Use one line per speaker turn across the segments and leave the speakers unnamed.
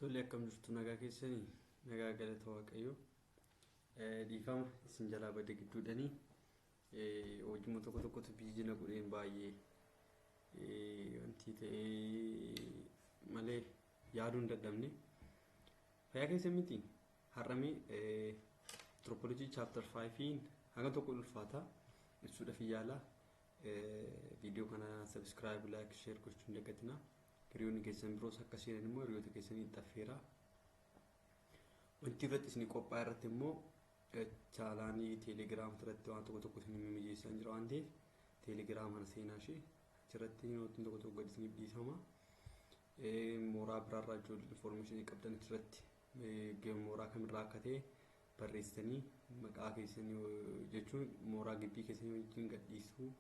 Tole, akkam jirtu? Nagaa keessanii? Nagaa, galata Waaqayyoo. Dhiifama isin jalaa bade gidduudhanii hojii tokko tokkotu busy na godheen baay'ee wanti ta'ee malee yaaduu hin dadhabne. Fayyaa keessa miti? Har'amee anthropology chapter 5 hanga tokko ulfaata, ibsuudhaaf yaala. Viidiyoo kana subscribe, like, share gochuu hin dagatinaa. Hiriyoonni keessan biroos akka seenan immoo hiriyoota keessanii xaffeera. Wanti irratti isin qophaa'e irratti immoo channelii Telegram irratti waan tokko tokko isin mijeessaa jira waan ta'eef, Telegram kana seenaa ishee achirratti noteiin tokko tokko gadi isiniif dhiifama. Mooraa biraarraa ijoollee informationii qabdan achirratti mooraa kamirraa akka ta'e barreessitanii, maqaa keessanii jechuun mooraa gibbii keessanii wajjin gadhiisuu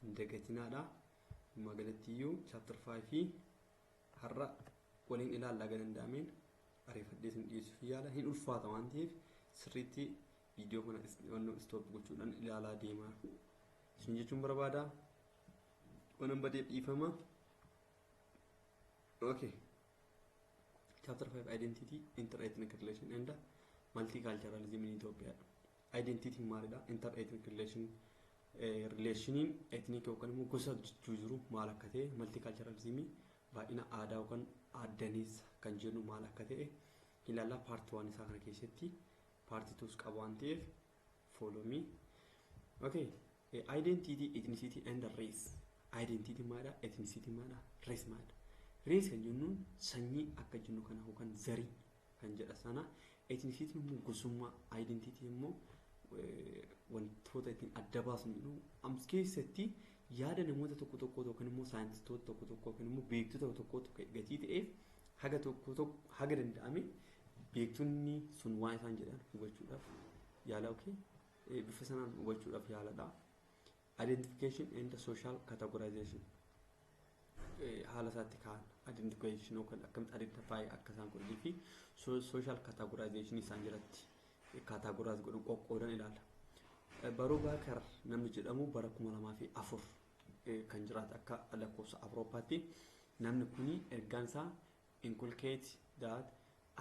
hin dagatinaadha. Magaalattiyyuu chapter 5 har'a waliin ilaallaa, ga danda'ameen ariifadhee isin dhiyeessuuf yaala. Hin ulfaata waan ta'eef, sirriitti viidiyoo kana stop gochuudhaan ilaalaa deemaa isin jechuun barbaada. Waan badeef dhiifama. Okay. Chapter 5, Identity, Inter-Ethnic Relation and Multiculturalism in Ethiopia. Identity maalidha? Inter-ethnic relation, relationiin ethnic yookaan immoo gosa jechuu jiru maal akka ta'e, multiculturalism baay'ina aadaa yookaan aadaneessa kan jennu maal akka ta'e ilaallaa. Part 1 isaa kana keessatti, part 2s qaba waan ta'eef, follow me. Okay. Identity, ethnicity and race. Identity maalidha? Ethnicity maalidha? Race maalidha? Race kan jennuun sanyii akka jennu kana yookaan zarii kan jedha sana. Ethnicity immoo gosummaa, identity immoo wantoota ittiin adda baasnu jedhu. As keessatti yaada namoota tokko tokko yookaan immoo saayintistoota tokko tokko yookaan immoo beektota tokko tokko gatii ta'eef, haga tokko tokko haga danda'ame beektonni sun waan isaan jedhan hubachuudhaaf yaala, okay, bifa sanaan hubachuudhaaf yaaladha. Identification and social categorization haala isaatti kaa'an, identification yookaan akkamitti identify akka isaan godhanii fi social categorization isaan jalatti categorize godhan, qoqqoodan ilaala. Brubaker namni jedhamu bara 2004 kan jiraate akka lakkoofsa Awurooppaatti, namni kuni ergaan isaa inculcate that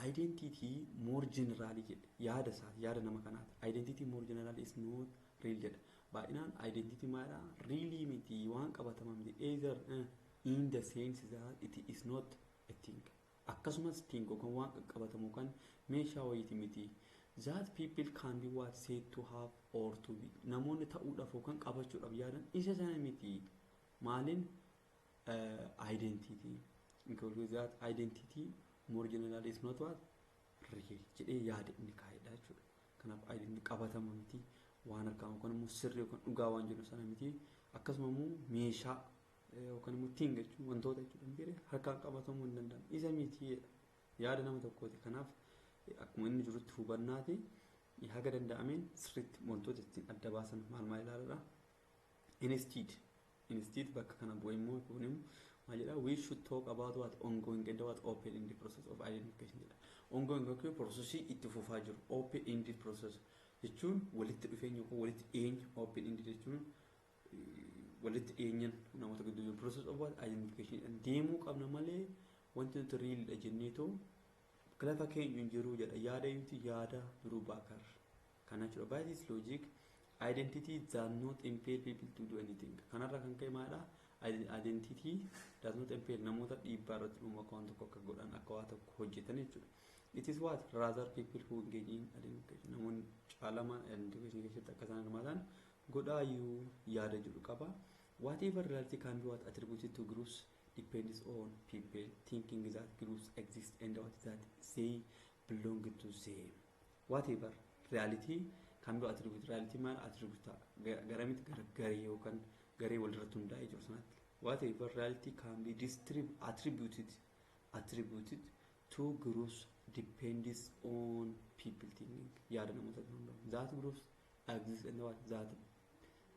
identity more generally jedhe. Yaada isaa, yaada nama kanaati. Identity more generally is not real jedha. Baay'inaan identity maalidha? Really miti, waan qabatama miti, either in the sense that it is not a thing, akkasumas thing yookaan waan qaqqabatamu yookaan meeshaa wayiiti miti, that people can be what said to have or to be, namoonni ta'uudhaaf yookaan qabachuudhaaf yaadan isa sana miti. Maaliin identity include that identity more generally is not what real jedhee yaada inni kaa'edha jechuudha. Kanaaf identity qabatama miti, waan harkaan yookaan immoo sirrii yookaan dhugaa waan jedhu sana miti. Akkasuma immoo meeshaa yookaan immoo thing jechuun wantoota jechuudha miti, harkaan qabatamuu hin danda'an isa miti, yaada nama tokkooti. Kanaaf akkuma inni jirutti hubannaati, haga danda'ameen sirriitti wantoota ittiin adda baasan maal maal ilaaladha. Instead bakka kana bu'ee immoo kun immoo maal jedha? We should talk about what ongoing and what open ended process of identification jedha. Ongoing yookiin processii itti fufaa jiru, open ended process jechuun walitti dhufeenya yookaan walitti dhiyeenya, open ended jechuun walitti dhiyeenyan namoota gidduu jiru, process of what identification deemuu qabna malee wanti nuti realidha jenneetoo lafa keenya hin jiru jedha. Yaada yuuti, yaada Brubaker kana jechuudha. By this logic, identity does not impel people to do anything. Kanarraa kan ka'e maalidha? Identity does not impel, namoota dhiibbaa irratti uumu akka waan tokko akka godhan, akka waa tokko hojjetan jechuudha. It is what rather people who engage in identification, namoonni caalamaan identification keessatti akka isaan hirmaatan godhaayyuu yaada jedhu qaba. Whatever reality can be what attributed to groups depends on people thinking that groups exist and what that they belong to them. Whatever reality can be attributed, reality maal attribute garamitti? Gara garee yookaan garee walirratti hundaa'ee jiru sanatti. Whatever reality can be attributed to groups depends on people thinking, yaada namoota hundaa'u, that groups exist and what that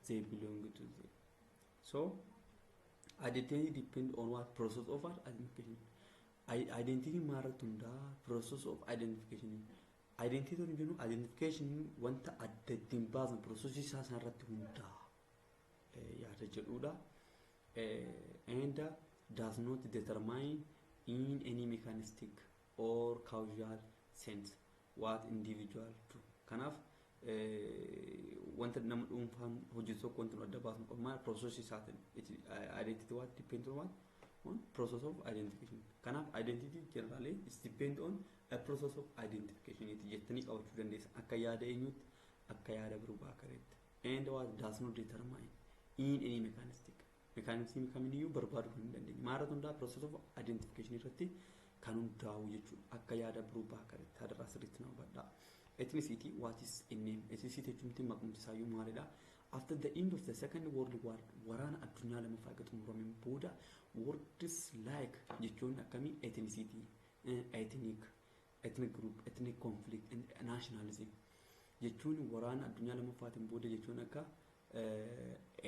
they belong to them. So identity depend on what process of what identification. Identity maalirratti hundaa'a? Process of identification. Identity kan jennu identification, wanta adda ittiin baasan, process isaa sanarratti hundaa'a yaada jedhudha. And does not determine in any mechanistic or causal sense what individual do. Kanaaf wanta nama dhuunfaan hojjetu tokko wanti nu adda baasnu qabu maal? Process isaatiin. Identity what depend on what? On process of identification. Kanaaf identity generally is depend on a process of identification jettanii qabachuu dandeessa, akka yaada eenyutti? Akka yaada Brubakereetti. And what does not determine in any mechanistic mechanism kamiyyuu barbaaduu hin dandeenye. Maalirratti hundaa? Process of identification irratti kan hundaa'u jechuudha, akka yaada Brubakereetti. Hadaraa sirriitti nama hubadhaa. Ethnicity, what is a name? Ethnicity jechuun maqumti isaayyuu maalidha? After the end of the Second World War, waraana addunyaa lammaffaa eega xumurameen booda, words like, jechuun akkamii, ethnicity, ethnic group, ethnic conflict and nationalism jechuun, waraana addunyaa lammaffaatiin booda jechuun akka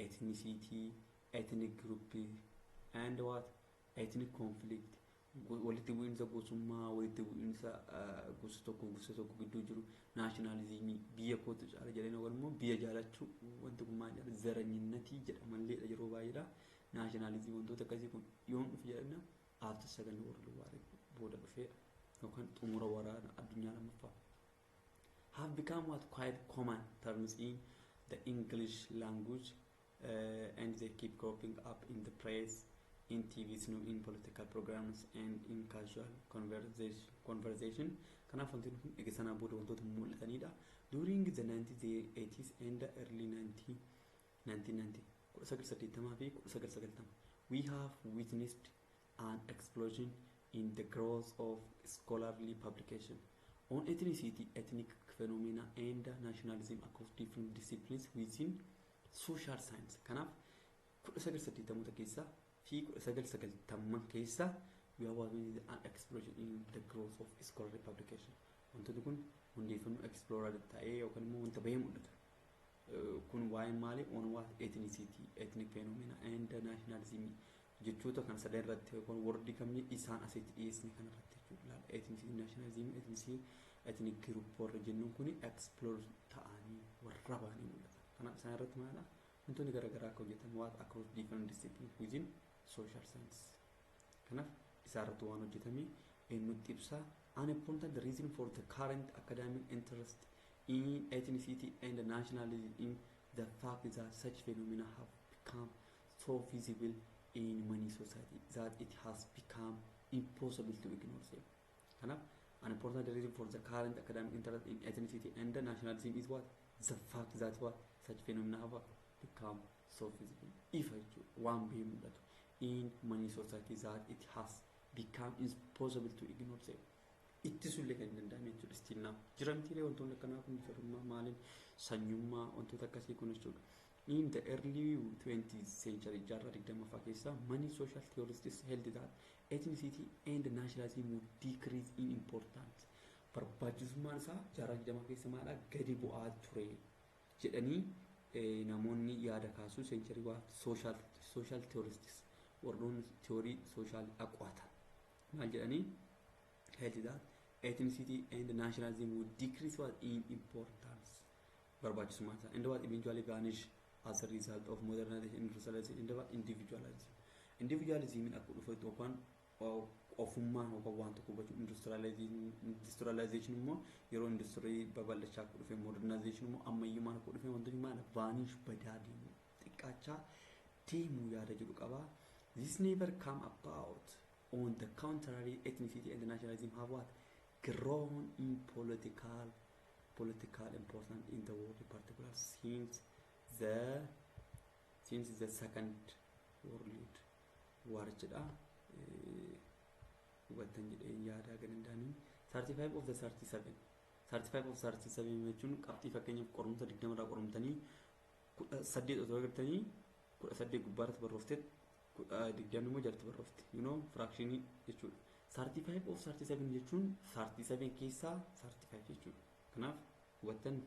ethnicity, ethnic group and what, ethnic conflict, walitti bu'iinsa gosummaa, walitti bu'iinsa gosa tokko gosa tokko gidduu jiru, nationalismii, biyya kootu caala jedhanii yookaan immoo biyya jaalachuu, wanti kun maal jedhama, ዘረኝነtii jedhamalleedha yeroo baay'eedha. Nationalismii, wantoota akkasii kun yoom dhufe jedhana? After Second World War booda dhufeedha yookaan xumura waraana addunyaa lammaffaa. Have become what? Quite common terms in the English language, and they keep cropping up in the press, in TVs, no, in political programs and in casual conversation. Kanaaf wanti kun eega sanaa booda wantoota mul'atanidha. During the 1980s and the early 1990, 1980 fi 1990, we have witnessed an explosion in the growth of scholarly publication on ethnicity, ethnic phenomena and nationalism across different disciplines within social science. Kanaaf 1980moota keessa fi 1990 keessa we have witnessed an explosion in the growth of scholarly publication. Wantoonni kun hundeeffannoo explorer ta'ee yookaan immoo wanta bahee mul'atu. Kun waa'ee maali? On what? Ethnicity, ethnic phenomena and nationalism jechoota kana sadan irratti yookaan wordii kamni isaan asitti dhiyeessine kana irratti jechuudha. Ethnicity, nationalism, ethnicity, ethnic group warra jennuun kun explore ta'anii warra bahanii mul'atan. Kanaaf isaan irratti maalidha? Wantoonni garaagaraa akka hojjetan what? Across different disciplines within social science. Kanaaf isaa irratti waan hojjetame nutti ibsa. An important reason for the current academic interest in ethnicity and nationalism in the fact that such phenomena have become so visible in many societies that it has become impossible to ignore them. Kanaaf an important reason for the current academic interest in ethnicity and nationalism is what? The fact that what? Such phenomena have become so visible. Ifa jechuudha, waan bahee mul'atu, in many societies that it has become impossible to ignore them. Ittisuullee kan hin danda'amne jechuudha. Still now jiramtiilee wantoonni akkanaa kun, firummaa maaliin, sanyummaa, wantoota akkasii kun jechuudha. In the early 20th century, jaarraa 20ffaa keessa, many social theorists held that ethnicity and nationalism would decrease in importance. Barbaachisummaan isaa jaarraa 20 keessa maadha? Gadi bu'aa ture jedhanii namoonni yaada kaasuu century waa social theorists, warroonni theory social aqwaatan maal jedhanii? Held that ethnicity and nationalism would decrease what? In importance, barbaachisummaan isaa, and what? Eventually vanish as a result of modernization, industrialization and what? Individualism. Individualism akka dhufe yookaan ofummaan yookaan waan tokko hubachuu, industrialization immoo yeroo industirii babal'achaa akka dhufe, modernization immoo ammayyummaan akka dhufe, wantoonni maal vanish, badaa deemu, xiqqaachaa deemuu yaada jedhu qaba. This never come about. On the contrary, ethnicity and nationalism have what? Grown in political importance in the world, in particular since the Second World War jedha. Hubattan jedheen yaadaa danda'aniin. 35 of the 37, 35 of 37 jechuun qabxii, fakkeenyaaf qorumsa 20 irraa qorumtanii 18 otoo agartanii, 18 gubbaarratti barroofte, 20 immoo jalatti barroofte, fractionii jechuudha. 35 of 37 jechuun 37 keessaa 35 jechuudha. Kanaaf hubattan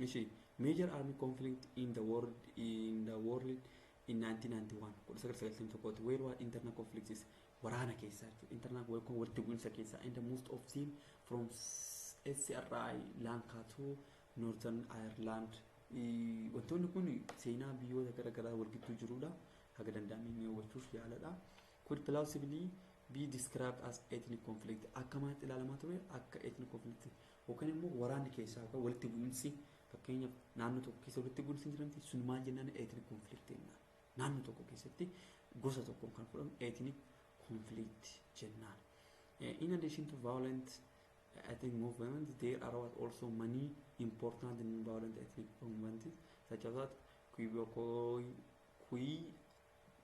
ishee. Major army conflict in the world in 1991, 1991 where what? Internal conflicts, waraana keessaa jechuudha. Internal walitti bu'insa keessaa, and most of them from Sri Lanka to Northern Ireland. Wantoonni kun seenaa biyyoota garaagaraa wal gidduu jirudha. Haga danda'ame ni hubachuuf yaaladha. Could plausibly Be described as ethnic conflict. Akka maalitti ilaalamaa ture? Akka ethnic conflict yookaan immoo waraanni keessaa yookaan walitti bu'insi, fakkeenyaaf naannoo tokko keessa walitti bu'insi hin jiramti sun maal jennaan? Ethnic conflict jennaan. Naannoo tokko keessatti gosa tokkoon kan fudhamu ethnic conflict jennaan. In addition to violent ethnic movements, there are also many important non-violent ethnic movements, such as that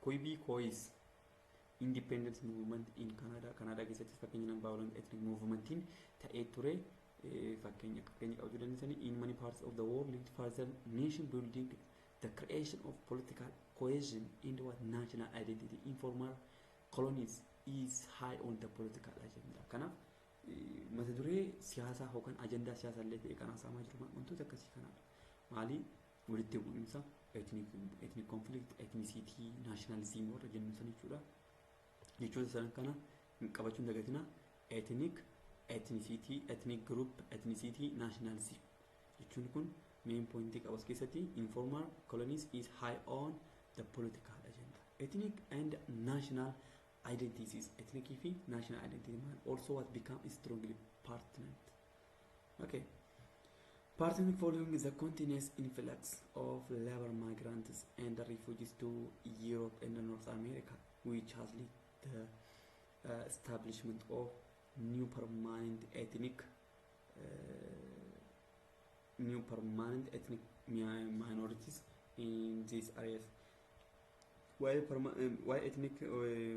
Quebecois independence movement in Canada. Canada keessatti fakkeenya non-violent ethnic movementiin ta'ee ture fakkeenya qabachuu dandeessanii. In many parts of the world, further nation building, the creation of political cohesion in what national identity in former colonies, is high on the political agenda. Kanaaf mata duree siyaasaa yookaan ajandaa siyaasaa illee ta'e kan haasa'amaa jiru wantoota akkasii kanaadha. Maali? Walitti bu'iinsa ethnic conflict, ethnicity, nationalism warra jennu san jechuudha. Jechoota sadan kana qabachuun dagatina: ethnic, ethnicity, ethnic group, ethnicity, nationalism jechuun kun main pointii qabas keessatti in former colonies is high on the political agenda. Ethnic and national identities, ethnic fi national identity man also what become strongly pertinent, okay, pertinent following the continuous influx of labor migrants and refugees to Europe and North America, which has led the establishment of new permanent ethnic minorities in these areas. Waa'ee ethnic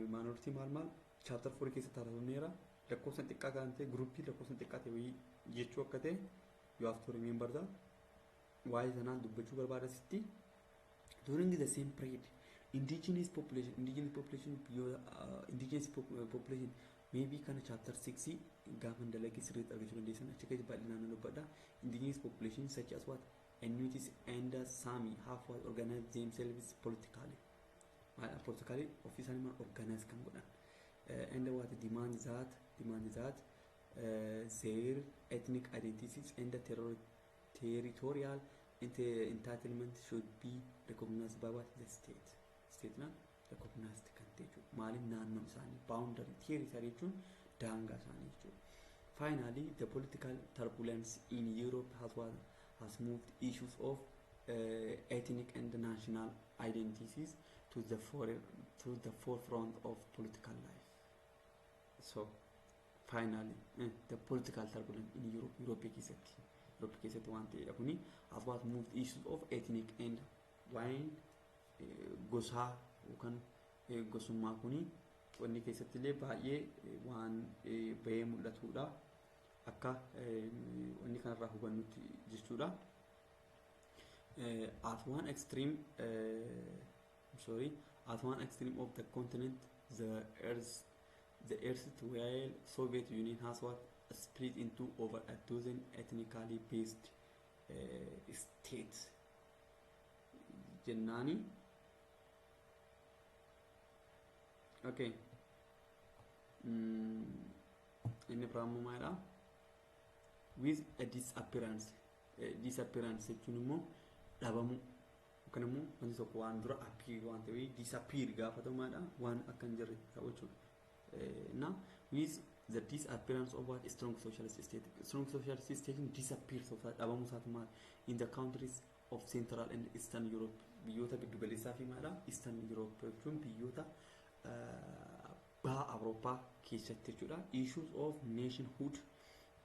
minority maal maal chapter 4 keessatti haasofneera. Lakkoofsan xiqqaa kan ta'e, groupii lakkoofsan xiqqaa ta'e wayii jechuu akka ta'e you have to remember that. Waa'ee sanaan dubbachuu barbaada sitti. During the same period, indigenous population biyyoota indigenous population maybe kana chapter 6 gaafa dalagee sirriitti argachuu dandeessan, achi keessa bal'inaan dubbadha. Indigenous population such as what Inuits and Sami have what organized themselves politically. Politically ofii isaanii maal organize kan godhan and what demand that their ethnic identities and the territorial entitlement should be recognized by what the state. State naan recognized kan ta'e jechuudha. Maaliif? Naannoo isaanii boundary territory jechuun daangaa isaanii jechuudha. Finally, the political turbulence in Europe has what has moved issues of ethnic and national identities to the forefront of political life. So finally, the political turbulence in Europe, Europe keessatti waan ta'edha kuni, has what moved issues of ethnic and waa'een gosaa yookaan gosummaa kuni wanni keessatti illee baay'ee waan bahee mul'atudha akka wanni kanarraa hubannutti jechuudha. At one extreme sorry at one extreme of the continent, the erstwhile Soviet Union has what split into over a dozen ethnically based states jennaani. Okay, inni biraammoo maalidha? With a disappearance jechuun immoo dhabamuu yookaan immoo wanti tokko waan dura appear waan ta'e disappear gaafa ta'u maalidha? Waan akka hin jirre ta'u jechuudha. Na with the disappearance of what strong socialist state, strong socialist state disappears of dhabamuu isaati maal in the countries of Central and Eastern Europe, biyyoota giddugaleessaa fi maalidha, Eastern Europe jechuun biyyoota baha Awurooppaa keessatti jechuudha. Issues of nationhood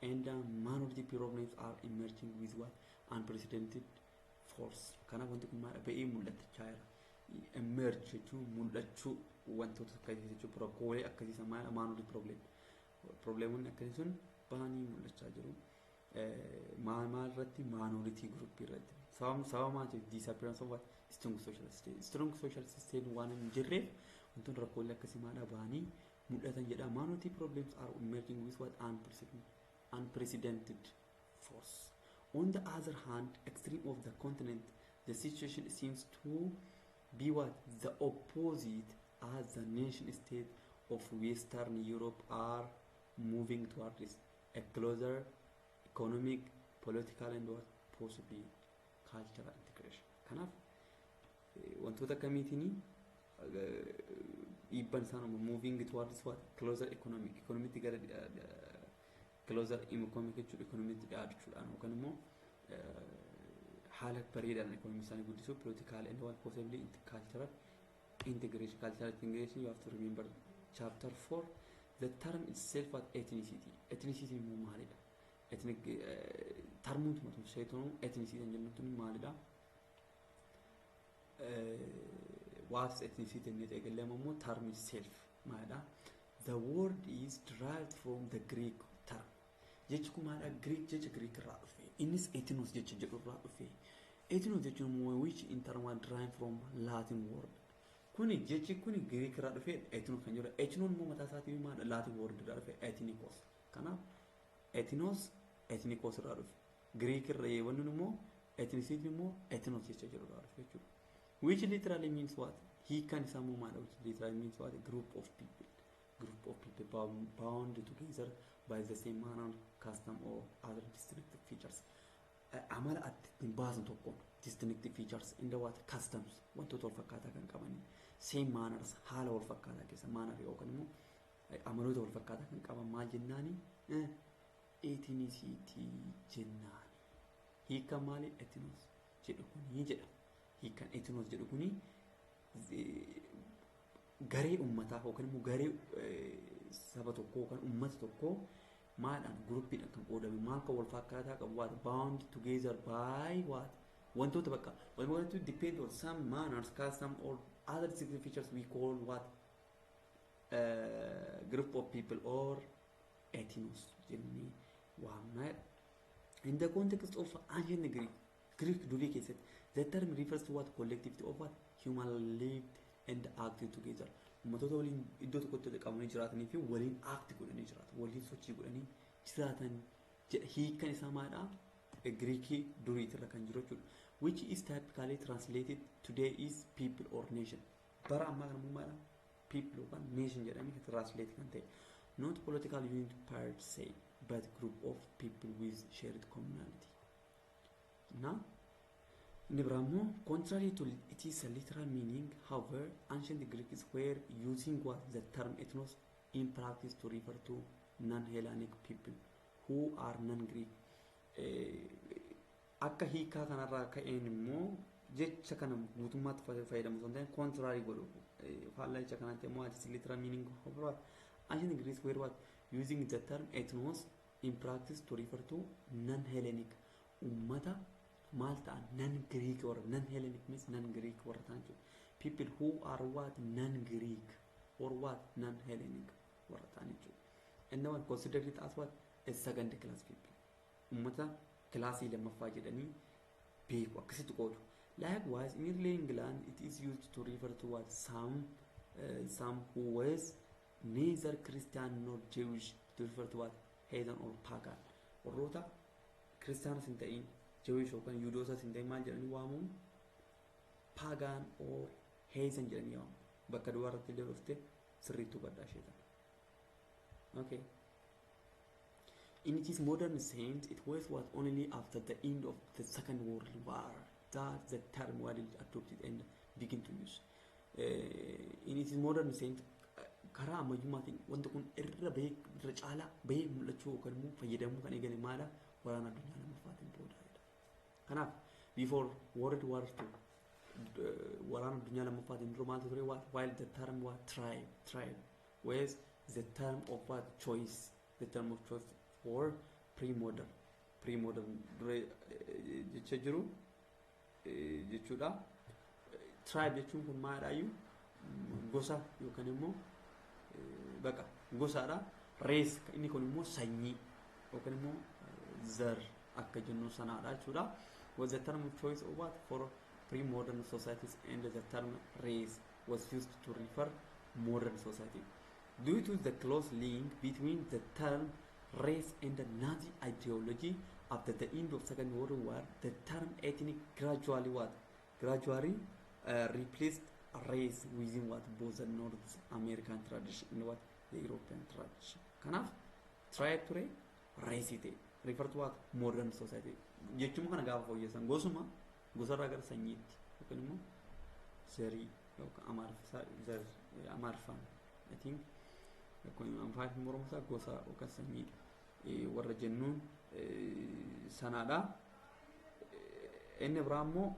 and minority problems are emerging with what unprecedented force. Kanaaf wanti kun maal ba'ee mul'achaa jira. Emerge jechuun mul'achuu wantoota akkasii jechuun rakkoolee akkasii maal minority problem. Probleemonni akkasii sun bahanii mul'achaa jiru. Maal maal irratti? Minority group irratti. Sababa maaliif? Disappearance of what strong social state. Strong social state waan hin jirreef wantoonni rakkoolee akkasii maadhaa bahanii mul'atan jedha. Minority problems are emerging with what unprecedented force. On the other hand, extreme of the continent, the situation seems to be what the opposite, as the nation state of Western Europe are moving towards a closer economic, political and what possibly cultural integration. Kanaaf wantoota akkamiitiin Dhiibban isaan uuman moving towards what? Closer economic, economitti gara closer economic jechuudha, economitti dhiyaachuudhaan yookaan immoo haala bareedaadhaan economy isaanii guddisuu, political and what, possibly cultural integration. Cultural integration, you have to remember chapter 4. The term itself, what? Ethnicity. Ethnicity immoo maalidha? Ethnic termuutuma tun seetonu ethnicity kan jennu tun maalidha? What's ethnicity inni eegalee immoo term itself maalidha? The word is derived from the Greek term. Jechi kun maalidha? Greek, jecha Greek irraa dhufe. Innis ethnos jecha jedhu irraa dhufe. Ethnos jechuun immoo which in turn was derived from Latin word. Kuni jechi kuni Greek irraa dhufe, ethnos kan jedhu. Ethnos immoo mataa isaatii maalidha? Latin word irraa dhufe, ethnikos. Kanaaf ethnos ethnikos irraa dhufe. Greek irraa wanni immoo ethnicity immoo ethnos jecha jedhu irraa dhufe jechuudha. Which literally means what? Hiikkaan isaa immoo maalidha? Which literally means what? Group of people. Group of people bound together by the same manner, custom or other distinctive features. Amala ati ittiin baasan tokkoon, distinctive features in the what, customs, wantoota wal fakkaataa kan qaban, same manners, haala wal fakkaataa keessa, manner yookaan immoo amaloota wal fakkaataa kan qaban maal jennaani? Ethnicity jennaani. Hiika maali ethnos jedhu kuni jedha? Hiikan ethnos jedhu kuni garee uummataa yookaan immoo garee saba tokkoo yookaan uummata tokkoo maadhaan groupiidhaan kan qoodame, maal kan wal fakkaataa qabu, what, bound together by what, wantoota bakka walumaa galatti depend on some manners, custom or other distinctive features, we call what, group of people or ethnos jennee waamna. In the context of ancient Greek, Greek durii keessatti, the term refers to what? Collectivity of what, human lived and acted together. Uummattoota waliin iddoo tokkotti qabamanii jiraatanii fi waliin act godhanii jiraatan, waliin sochii godhanii jiraatan jedha. Hiikkan isaa maalidha? Giriikii duriitirra kan jiru jechuudha. Which is typically translated today is people or nation. Bara ammaa kana immoo maalidha? People yookaan nation jedhamee translate kan ta'e. Not political unit per se, but group of people with shared commonality. Na inni biraa immoo, contrary to its literal meaning, however, ancient Greeks were using what, the term ethnos in practice to refer to non-Hellenic people who are non-Greek. Akka hiikaa kanarraa ka'een immoo jecha kana guutummaatti fayyadamu osoo hin ta'in contrary godhu, faallaa jecha kanaatti immoo, its literal meaning, however, ancient Greeks were what, using the term ethnos in practice to refer to non-Hellenic, ummata maal ta'an, non-Greek warra, non-Hellenic means non-Greek warra ta'an jechuudha. People who are what, non-Greek or what, non-Hellenic warra ta'an jechuudha. And one considered it as what, a second class people. Ummata kilaasii lammaffaa jedhanii beeku, akkasitti qoodu. Likewise, in early England, it is used to refer to what, some who was neither Christian nor Jewish, to refer to what, heathen or pagan. Warroota kiristaanas hin ta'in, Jewish yookaan Yuudootas hin ta'in maal jedhanii waamuun? Pagan or heathen jedhanii waamu. Bakka duwwaa irratti illee dhufte sirriitti hubadhaa isheetan. Okay. In its modern sense, it was what, only after the end of the Second World War that the term widely adopted and began to use. In its modern sense, karaa ammayyummaatiin wanti kun irra bahee, irra caalaa bahee mul'achuu yookaan immoo fayyadamuu kan eegale maala? Waraana addunyaa lammaffaatiin booda. Kanaaf before World War II, waraana addunyaa lammaffaatiin dura maaltu ture? What, while the term what, tribe was the term of what, choice, the term of choice for pre-modern dure jecha jiru jechuudha. Tribe jechuun kun maalidhaayyuu? Gosa yookaan immoo baqa gosaadha. Race inni kun immoo sanyii yookaan immoo zar akka jennu sanaadha jechuudha. Was the term of choice of what, for pre-modern societies, and the term race was used to refer modern society. Due to the close link between the term race and the Nazi ideology after the end of Second World War, the term ethnic gradually what, gradually replaced race within what, both the North American tradition and what, the European tradition. Kanaaf tribe ture race ta'e refer to what, modern society jechuun kana gaafa fooyyessan gosuma gosarraa gara sanyiitti yookaan immoo zarii yookaan amaariffaa zar Amaariffaan, I think, Afaan Oromoo gosa yookaan sanyii warra jennuun sanaadha. Inni biraa immoo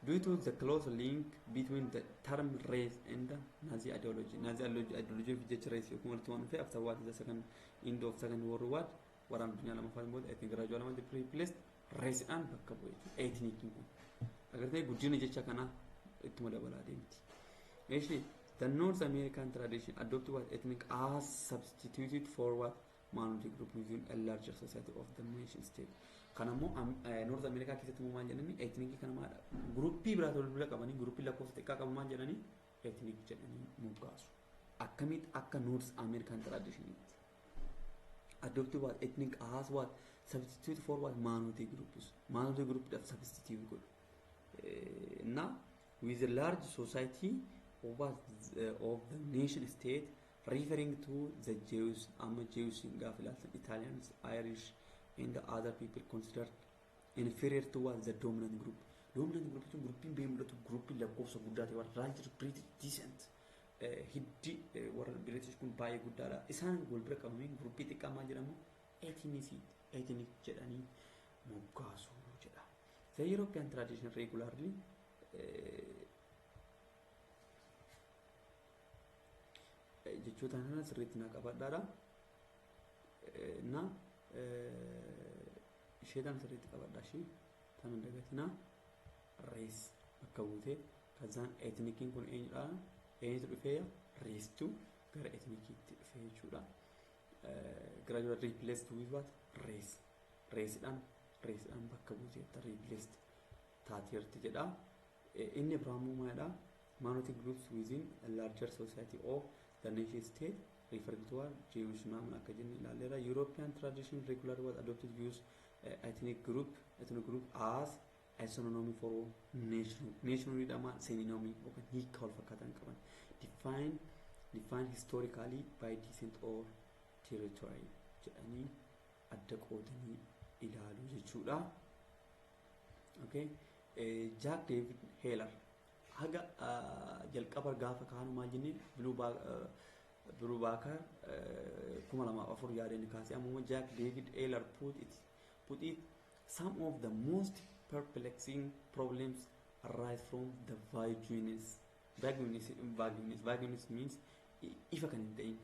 due to the close link between the term race and the Nazi ideology. Nazi ideology fi jecha race yookiin walitti waan dhufe, after what is the second end of Second World War, waraana addunyaa lammaffaan booda, ethnic gradually replaced race'dhaan bakka bu'e jechuudha. Ethnicin kun agartee guddina jecha kanaa ittuma dabalaa deemti. Eeshi, the North American tradition adopted what ethnic as substituted for what minority group within a larger society of the nation state. Kan ammoo North America keessatti immoo maal jedhanii ethnicii kana maadha? Groupii biraa wal bira qabanii, groupii lakkoofsa xiqqaa qabu maal jedhanii? Ethnic jedhanii moggaasu. Akkamitti? Akka North American traditionitti. Adopted what ethnic as what substitute for what minority groups. Minority group dhaaf substitute godhu. እና with a large society of what of the nation state, referring to the Jews, amma Jews gaafa ilaaltan, Italians, Irish and the other people considered inferior to what the dominant group. Dominant group jechuun gruppiin bee mul'atu, gruppiin lakkoofsa guddaa ta'e, warra larger British descent, hiddi warra British kun baay'ee guddaadha. Isaan wal bira qabamee groupii xiqqaa maal jedhamu? Ethnic jedhanii moggaasu jedha. The European tradition regularly jechoota kana sirriitti na qabadhaadha. Na ishee tan sirriitti qabadhaa, ishee tan dagatinaa. Race bakka buutee kazaan ethniciin kun eenyudha? Eenyutu dhufee? Racetu gara ethniciitti dhufee jechuudha. Gradually replaced with what? Race. Raceedhaan bakka buuteetta, replaced taateerti jedha. Inni biraammoo maalidha? Minority groups within a larger society of the nation state, referring to what Jewish ምናምን akka jenne ilaalleera. European tradition regularly was adopted use ethnic group as a synonym for nation. Nation jedhama, synonym yookaan hiika wal fakkaataan qaban. Define historically by descent or territory jedhanii adda qoodanii ilaalu jechuudha. Okay. Jack David Heller haga jalqaba gaafa kaanu maal jennee? Brubaker 2004 yaadeen kaasee, ammoo Jack David Heller put it, some of the most perplexing problems arise from the vagueness. Vagueness means ifa kan hin ta'in,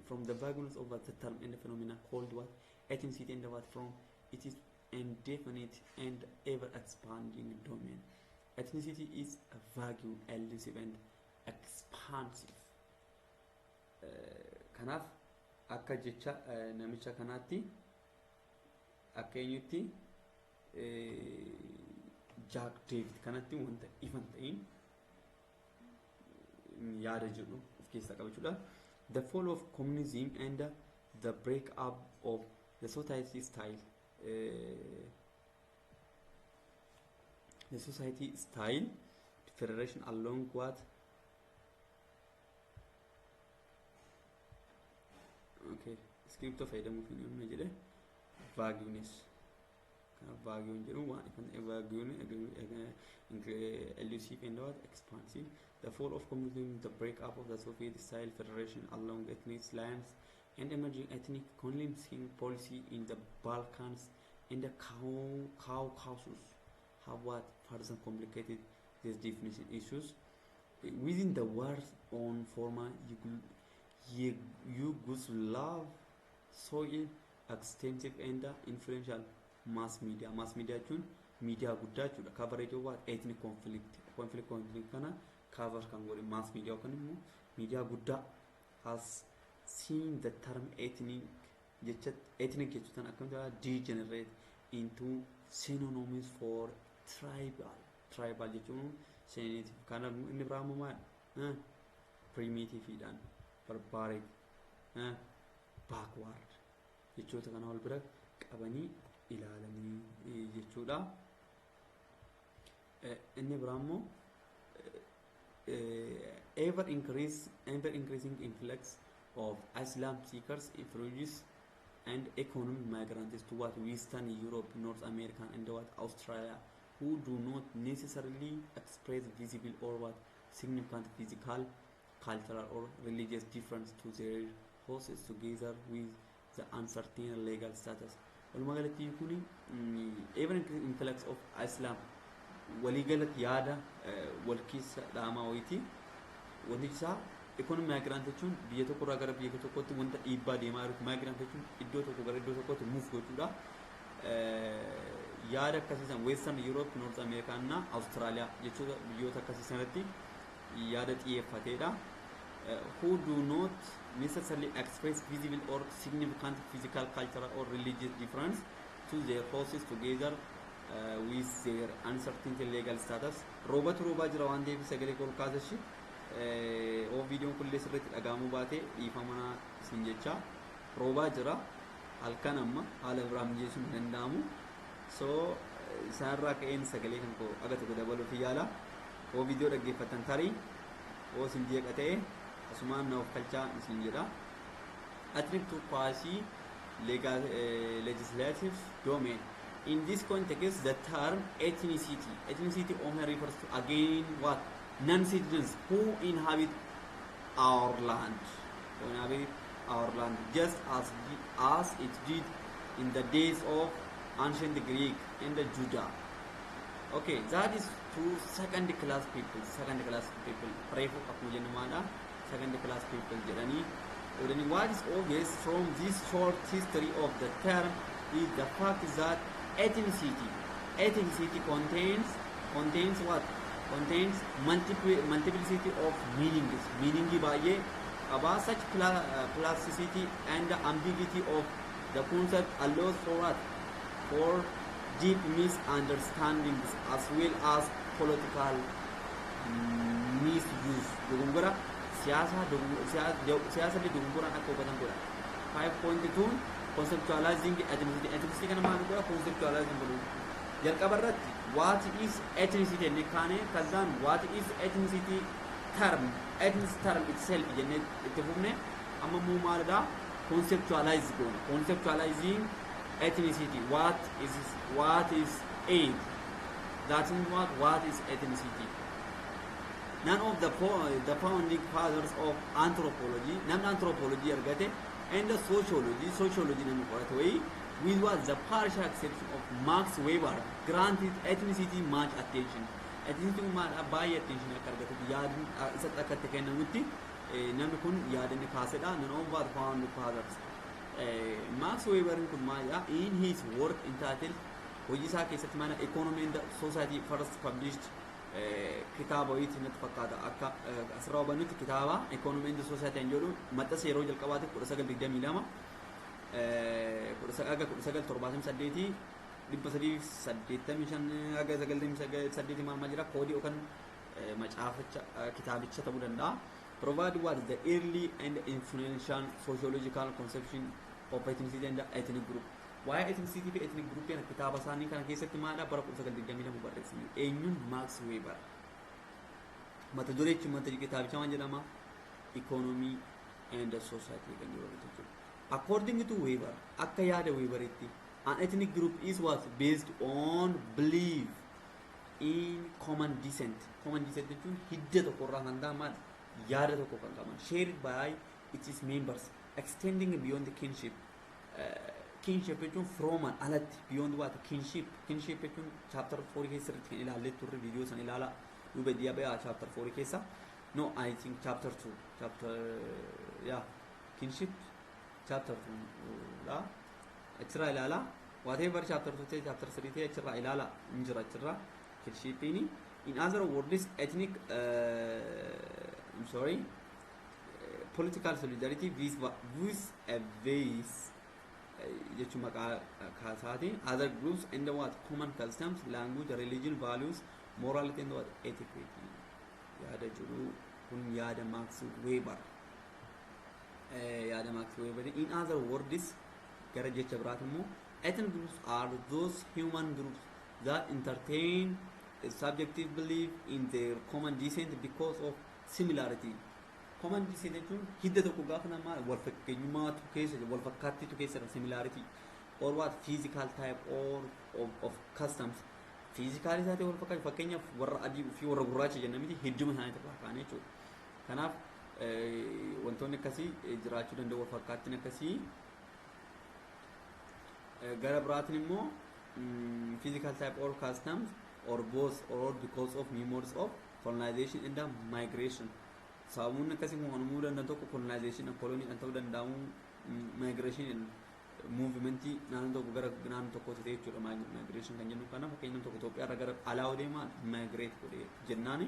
from the vagueness of the term and the phenomena called what ethnicity and what from it is indefinite and ever expanding domain. Ethnicity is a vague, elusive and expansive. Kanaaf akka jecha namicha kanaatti, akka eenyutti, Jack David kanatti, wanta ifan ta'in yaada jedhu of keessaa qaba jechuudha. The fall of communism and the break up of the society style federation along what, okay, scriptoo fayyadamuuf hin himne jedhe. Vagueness, kanaaf vague jedhu waan ifan, vague, elusive and what expansive. The fall of communism, the break up of the Soviet style federation along ethnic lines and emerging ethnic cleansing policy in the Balkans and the Caucasus have what further complicated these definition issues. Within the wars on former Yugoslav soil, extensive and influential mass media. Mass media jechuun miidiyaa guddaa jechuudha. Coverage of what ethnic conflict kana cover kan godhe mass media yookaan immoo miidiyaa guddaa has seen the term ethnic, jecha ethnic jechuutan akkamitti degenerate into synonyms for tribal. Tribal jechuun sensitive. Kana inni biraa immoo maal? Primitiveidhaan, barbaric, backward jechoota kana wal bira qabanii ilaalanii jechuudha. Inni biraa immoo ever increasing influx of asylum seekers, refugees and economic migrants to what Western Europe, North America and what Australia Who do not necessarily express visible or what significant physical, cultural or religious difference to their hosts, together with the uncertain legal status. Walumaa galatti kuni even influx of Islam waliigalatti yaada wal keessa dhaamaa wayiiti. Wanti isaa economic migrant jechuun biyya tokko irraa gara biyya tokkotti wanta dhiibbaa deemaa jiru. Migrant jechuun iddoo tokko gara iddoo tokkotti move gochuudha. Yaada akkasiisan Western Europe, North America እና Australia jechoota biyyoota akkasii sanatti yaada xiyyeeffateedha. Who do not necessarily express visible or significant physical, cultural or religious difference to their hosts, together with their uncertain legal status. Roobatu roobaa jira waan ta'eef sagalee ol kaasashi. Oo viidiyoon kunillee sirriitti dhagahamuu baate dhiifama isin jecha. Roobaa jira, halkan amma haala biraa mijeessuun hin danda'amu. So isaanirraa ka'een sagalee kan koo aga tokko dabaluuf yaala. Oo viidiyoo dhaggeeffattan tarii oo isin jeeqa ta'e asumaan na of kalchaa isin jedha. Ethnic to quasi legal, legislative domain. In this context, the term ethnicity often refers to again what? Non-citizens who inhabit our land, who inhabit our land, just as it did in the days of ancient Greek and the Judah. Okay, that is to second class people, second class people. Reefu akkuma jennu maadha? Second class people jedhanii. Then what is obvious from this short history of the term is the fact that ethnicity contains what? Contains multiplicity of meanings. Meaning baay'ee qaba. Such plasticity and the ambiguity of the concept allows for what? For deep misunderstandings as well as political misuse. Dogongora siyaasaa, siyaasa illee dogongoraan akka hubatan godha. 5.2 Conceptualizing ethnicity. Ethnicity kana maal godha? Conceptualizing godhu. Jalqaba irratti what is ethnicity jennee kaane, kazaan what is ethnicity term, ethnicity term itself jennee itti fufne. Amma immoo maalidha? Conceptualize goona. Conceptualizing ethnicity. What is it? That is what is ethnicity? None of the founding fathers of anthropology, namni anthropology argate, and the sociology namni qorate wayii, with what the partial exception of Max Weber, granted ethnicity much attention. Ethnicity maal baay'ee attention akka argatuuf yaadni isatti akka itti kennamutti namni kun yaada inni kaasedha. None of the founding fathers. Max Weber kun maalidha? In his work entitled, hojii isaa keessatti mana Economy and Society, first published, kitaaba wayiiti natti fakkaata. Akka asirraa hubannutti kitaaba Economy and Society kan jedhu maxxansa yeroo jalqabaatiif 1922 aga 1978, 385 aga 98 maal maal jira, koodii yookaan macaaficha kitaabicha ta'uu danda'a. Provide what the early and influential sociological conception of ethnicity and ethnic group. Waa'ee ethnicity fi ethnic group kana kitaaba isaanii kana keessatti maadha bara 1922 barreessanii. Eenyuun? Max Weber. Mata dureechi mata kitaabicha maal jedhama? Economy and Society kan jedhamu jechuudha. According to Weber, akka yaada Weberitti, an ethnic group is what? Based on belief in common descent. Common descent jechuun hidda tokko irraa kan ta'an maal yaada tokko kan qaban, shared by its members, extending beyond the kinship. Kinship jechuun firoomaan alatti, beyond what? Kinship. Kinship jechuun chapter 4 keessatti kan ilaallee turre, viidiyoo san ilaala duuba dhiyaa chapter 4 keessa. No, I think chapter 2, chapter, yeah, kinship chapter 2 dha. Achirraa ilaala. Whatever chapter 2 ta'e, chapter 3 ta'e, achirraa ilaala, hin jira achirraa kinshipiini. In other words, ethnic, I'm sorry, political solidarity vis a vis jechuun maqaa kaasaati other groups and what? Common customs, language, religion, values, morality and what? Etiquette yaada jedhu. Kun yaada Max Weber, yaada Max Weber. In other words, gara jecha biraati immoo, ethnic groups are those human groups that entertain a subjective belief in their common descent because of similarity. Common descent jechuun hidda tokko gaafa namaa wal fakkeenyummaatu keessa, wal fakkaattiitu keessa jira, similarity or what? Physical type or of customs. Physical isaatii wal fakkaatu, fakkeenyaaf warra adii fi warra gurraacha jenna miti, hedduma isaanii irraa kaane jechuudha. Kanaaf wantoonni akkasii jiraachuu danda'u, wal fakkaattiin akkasii. Gara biraatiin immoo physical type or customs or both or because of memories of colonization and migration. Sababoonni akkasii uumamuu danda'an tokko colonization, koloniidhaan ta'uu danda'amu, migration, movementii naannoo tokko gara naannoo tokkootti ta'e jechuudha. Migration kan jennu kana, fakkeenya tokko Itoophiyaa irraa gara alaa deemaa migrate godhee jennaani.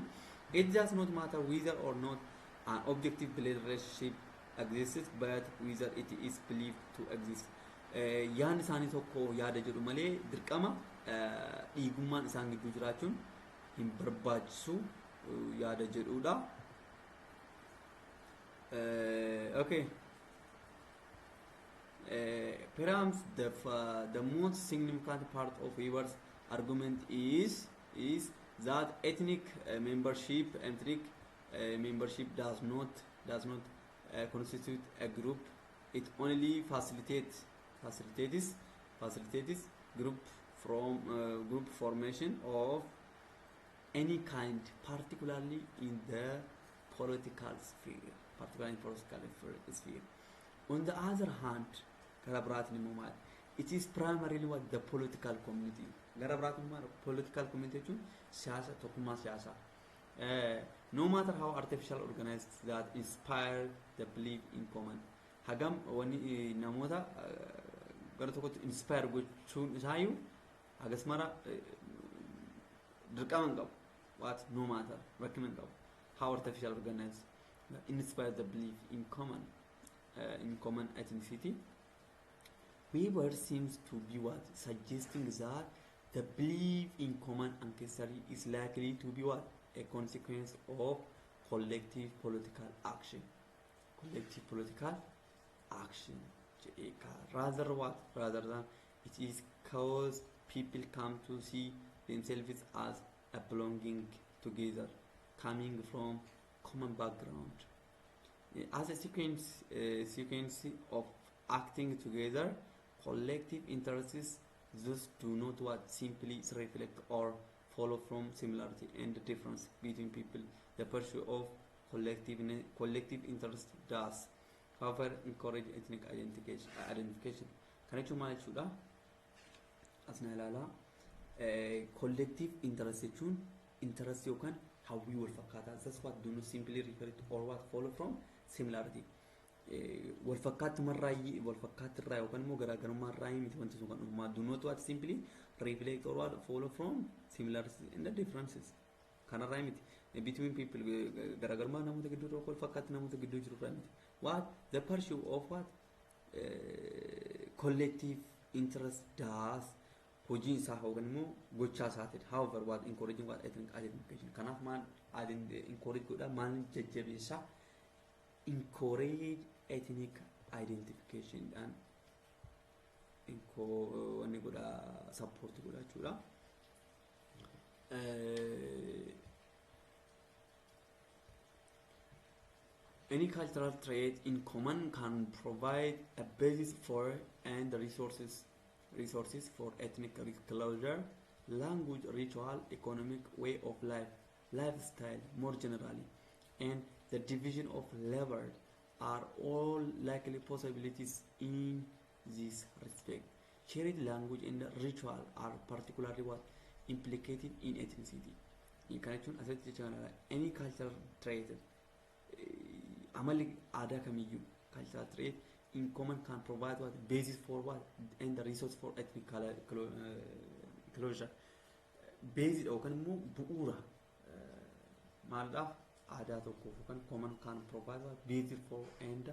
It does not matter whether or not an objective blood relationship exists, but whether it is believed to exist. Yaadni isaanii tokko yaada jedhu malee dirqama dhiigummaan isaan gidduu jiraachuun hin barbaachisu yaada jedhudha. Okay. Perhaps the most significant part of Weber's argument is that ethnic membership does not constitute a group. It only facilitates group formation of any kind, particularly in the political sphere. Particularly in political sphere. On the other hand, gara biraatiin immoo maali? It is primarily what the political community. Gara biraatiin maali? Political community jechuun siyaasa, tokkummaa siyaasaa. No matter how artificial organized, that inspire the belief in common. Hagam wanni namoota gara tokkotti inspire gochuun isaayyuu hagas mara dirqama hin qabu. What no matter, rakkina hin qabu. How artificial organized that inspire the belief in common ethnicity. Weber seems to be what suggesting that the belief in common ancestry is likely to be what a consequence of collective political action. Collective political action. Rather what? Rather than it is cause people come to see themselves as a belonging together, coming from common background. As a sequence of acting together, collective interests thus do not what simply reflect or follow from similarity and difference between people. The pursuit of collective interest does, however, encourage ethnic identification. Kana jechuun maal jechuudha? Asna ilaalaa. Collective interest jechuun interest yookaan hawwii wal fakkaataa. That's what do not simply refer to or what follow from similarity. Wal fakkaattumarraa, wal fakkaattirraa yookaan immoo garaagarummaarraa miti wanti sun kan dhufu. Do not what simply reflect or what follow from similarities and the differences. Kanarraa miti. Between people, garaagarummaa namoota gidduu jiru, wal fakkaatti namoota gidduu jiru irraa miti. What the pursuit of what collective interest does, hojiin isaa yookaan immoo gochaa isaatiidha. However, what encouraging what ethnic identification. Kanaaf maal encourage godha, maal jajjabeessa? Encourage ethnic identification dhaan wanni godha, support godha jechuudha. Any cultural trait in common can provide a basis for and resources for ethnic closure, language, ritual, economic way of life, lifestyle more generally, and the division of labor are all likely possibilities in this respect. Shared language and ritual are particularly what implicated in ethnicity. Kana jechuun asirratti jecha kana, any cultural trait, amalli aadaa kamiyyuu, cultural trait in common can provide what basis for what and the resource for ethnic closure. Basis yookaan immoo bu'uura maalidhaaf aadaa tokkoof yookaan common can provide what basis for and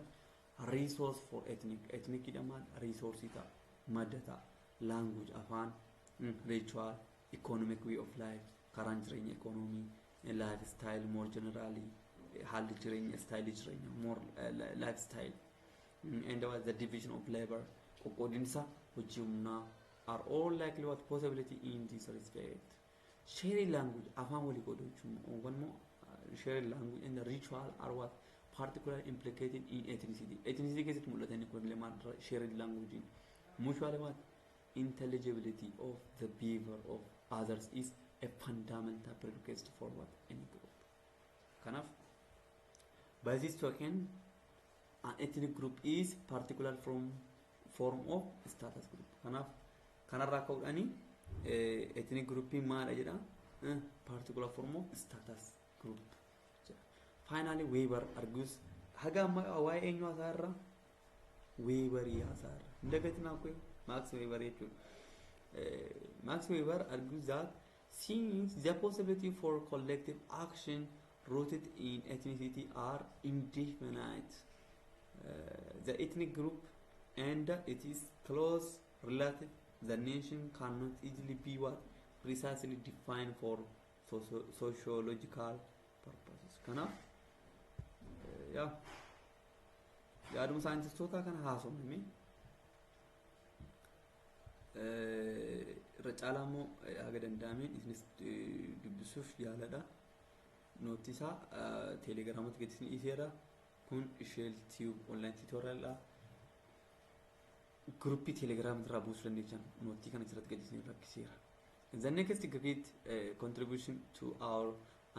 resource for ethnic maal resource ta'a, madda ta'a, language, afaan, ritual, economic way of life, karaan jireenya economy, lifestyle more generally, haalli jireenya, style jireenya, more lifestyle, and what the division of labor, qoqqoodinsa hojii humnaa, are all likely what possibility in this respect. Sharing language, afaan walii qooduu jechuun yookaan immoo sharing language and the ritual are what particularly implicated in ethnicity. Ethnicity keessatti mul'ata inni kun illee maal shared language, mutual what intelligibility of the behavior of others is a fundamental prerequisite for what any group. Kanaaf, by this token, an ethnic group is particular from form of status group. Kanaaf kanarraa ka'uudhaani ethnic groupiin maadha jedha? Particular form of status group jedha. Finally, Weber argues, haga amma waa'ee eenyu haasaa irra? Weberii haasaa irra hin dagatinaa koo, Max Weber jechuudha. Max Weber argues that since the possibility for collective action rooted in ethnicity are indefinite, the ethnic group and its close relative, the nation, cannot easily be what precisely defined for sociological purposes. Kanaaf yaa yaaduma saayintistoota kana haasofname irra caalaa immoo haga danda'ameen isinis dubbisuuf yaaladha. Nootti isaa teelegiraamatti gadi isin dhiiseera. Kun Isheel Tube online tutorial. Groupii teelegiraamii irraa buusuu dandeessan, noottii kana asirratti gadi isin rakkiseera. The next great contribution to our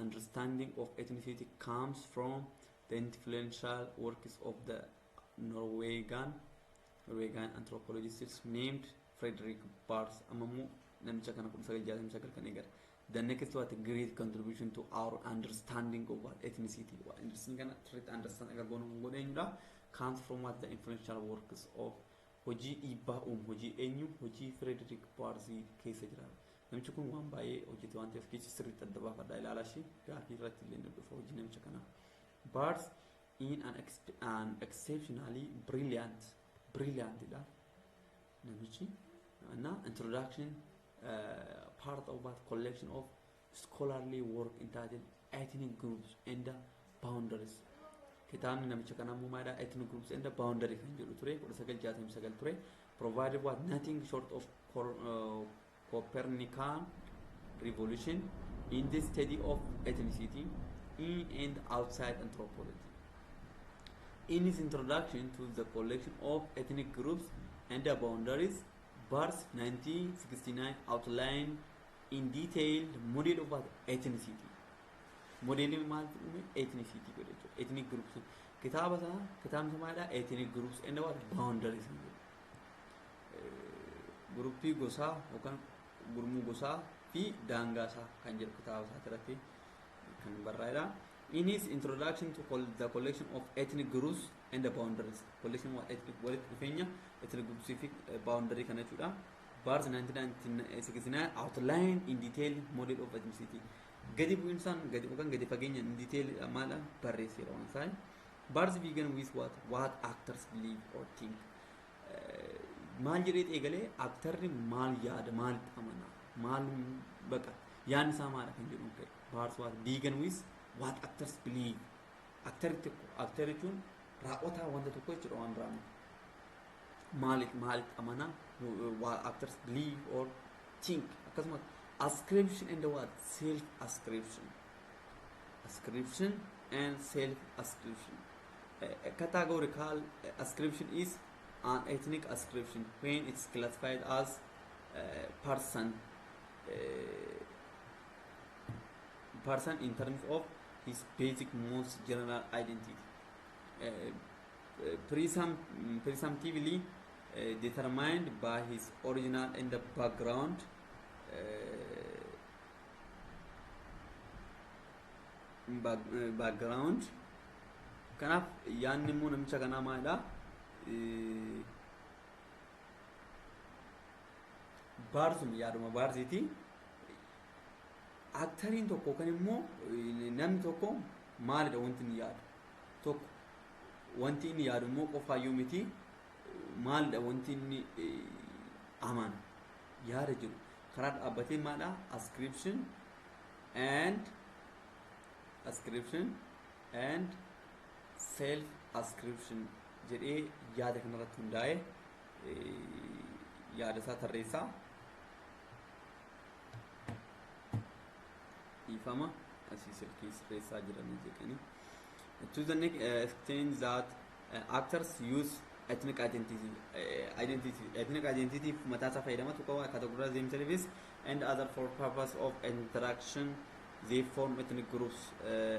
understanding of ethnicity comes from the influential works of the Norwegian anthropologist named Fredrik Barth. Amammoo namicha kana 1969 kan eegale. The next what great contribution to our understanding of what ethnicity, what understanding kana sirriitti understand akka goonu godhe eenyudha? Comes from what the influential works of, hojii dhiibbaa uumu, hojii eenyu? Hojii Fredrik Barth keessa jira. Namichi kun waan baay'ee hojjete waan ta'eef keessa sirriitti adda baafadhaa ilaalaa ishee, gaafii irratti illee ni dhufa hojii namicha kanaa. Barth in an exceptionally brilliant dha namichi እና introduction, part of that collection of scholarly work entitled Ethnic Groups and the Boundaries. Kitaabni namicha kanaa immoo maalidha? Ethnic Groups and the Boundary kan jedhu ture, 1969 ture. Provided what nothing short of Copernican revolution in the study of ethnicity in and outside anthropology. In his introduction to the collection of Ethnic Groups and the Boundaries, Barth 1969 outlined in detail model of what ethnicity. Modeeliin maal uume? Ethnicity godhe jechuudha. Ethnic groups kitaaba isaa, kitaabni isaa maalidha? Ethnic Groups and what Boundaries jedhu. Groupii gosaa yookaan gurmuu gosaa fi daangaa isaa kan jedhu kitaaba isaa irratti kan barraa'edha. In his introduction to the collection of Ethnic Groups and the Boundaries, collection of ethnic, walitti dhufeenya ethnic groups fi boundary kana jechuudha. Barth 1969 outline in detail model of ethnicity. Gadi bu'insaan gadi yookaan gadi fageenya in detail maala barreesseera waan isaa. Barth began with what actors believe or think. Maal jedhee eegalee? Actorri maal yaada, maalitti amana, maal baqa yaadni isaa maadha kan jedhu ka'e. Barth what began with what actors believe. Actorri tokko, actor jechuun raawwataa wanta tokko jechuudha, waan biraa miti. Maaliif maalitti amana, what actors believe or think, akkasumas ascription and what self ascription, ascription and self ascription. Categorical ascription is an ethnic ascription when it's classified as person in terms of his basic most general identity, presumptively determined by his original and the background. Kanaaf yaadni immoo namicha kanaa maalidha? Barthum yaaduma Barthiiti. Actoriin tokko yookaan immoo namni tokko maalidha wanti inni yaadu tokko, wanti inni yaadu immoo qofaayyuu miti, maalidha wanti inni amanu yaada jiru karaa dhaabbatee maalidha? Ascription and self ascription jedhee yaada kanarratti hundaa'e yaada isaa tarreessaa. Dhiifama, asii silkii sirreessaa jiranii jeqanii. To the next extent that actors use Ethnic identity, identity, ethnic identity mataa isaa fayyadama tokko categorize themselves and other for purpose of interaction. They form ethnic groups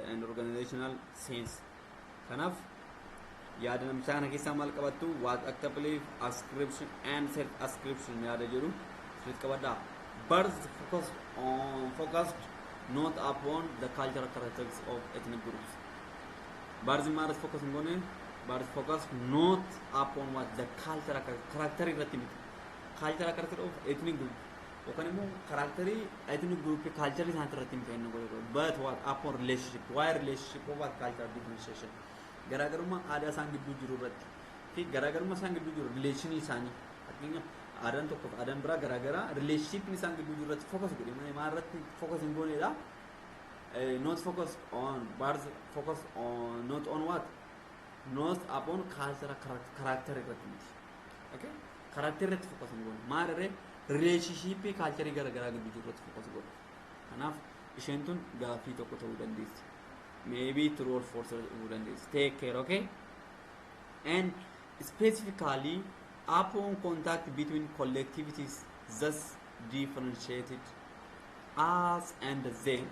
and organizational sense. Kanaaf yaada namichaa kana keessaa maal qabattu? What actor belief, ascription and self ascription yaada jedhu sirriitti qabadhaa. Barth focused not upon the cultural characteristics of ethnic groups. Barth maal focus hin goone? Barth focus not upon what? The cultural character irratti miti. Cultural character of ethnic group yookaan immoo characterii ethnic group culture isaan irratti miti inni godhe, but what? Upon relationship. Why relationship of what? Cultural differentiation, garaagarummaa aadaa isaan gidduu jiru irratti fi garaagarummaa isaan gidduu jiru relationii isaanii, fakkeenyaaf aadaan tokkoof aadaan biraa garaagaraa, relationshipni isaan gidduu jiru irratti focus godhe malee maal irratti focus hin goonedha? Not focus on, Barth focus on not on what? Not upon cultural character irratti miti. Okay, character irratti focus hin goone. Maal irree? Relationship culture garaagaraa gidduu jiru irratti focus godhe. Kanaaf isheen tun gaaffii tokko ta'uu dandeessi, maybe true or false ta'uu dandeessi. Take care. Okay, and specifically upon contact between collectivities thus differentiated, us and them,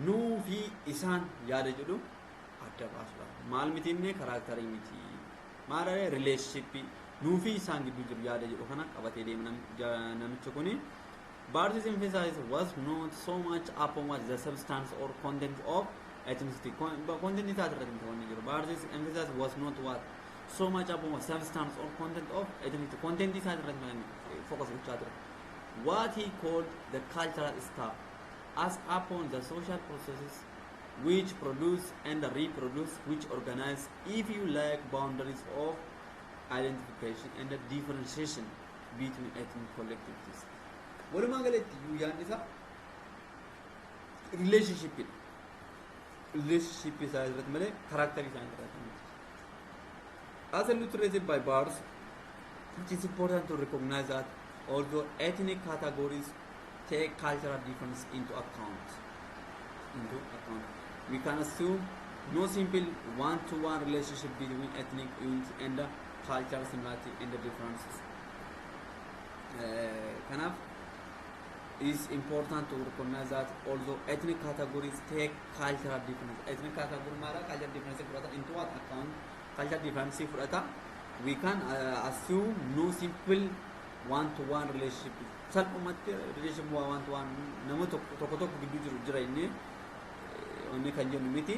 nuu fi isaan yaada jedhu adda baasuudha. Maal miti inni? Characterii miti. Maal? Relationship nuu fi isaan gidduu jiru yaada jedhu kana qabatee deema namichi kuni. Barth's emphasis was not so much upon what? The substance or content of ethnicity. Content isaa irratti miti wanni jiru. Barth's emphasis was not what? So much upon what? Substance or content of ethnicity. Content isaa irratti focus gochaa ture. What he called the cultural stuff, as upon the social processes which produce and reproduce, which organize, if you like, boundaries of identification and the differentiation between ethnic collectivities. Walumaa galatti iyyuu yaadni isaa relationship, relationship isaa irratti malee character isaa irratti miti. As illustrated by Barth, it is important to recognize that although ethnic categories take cultural difference into account, we can assume no simple one-to-one relationship between ethnic units and the cultural similarity and the differences. Kanaaf is important to recognize that although ethnic categories take cultural difference, ethnic category maala cultural difference fudhata, into what? Account, cultural difference fudhata, we can assume no simple one-to-one relationship. Salphumatti relationship one-to-one nama tokko tokko tokko gidduu jiru jira inni inni kan jennu miti.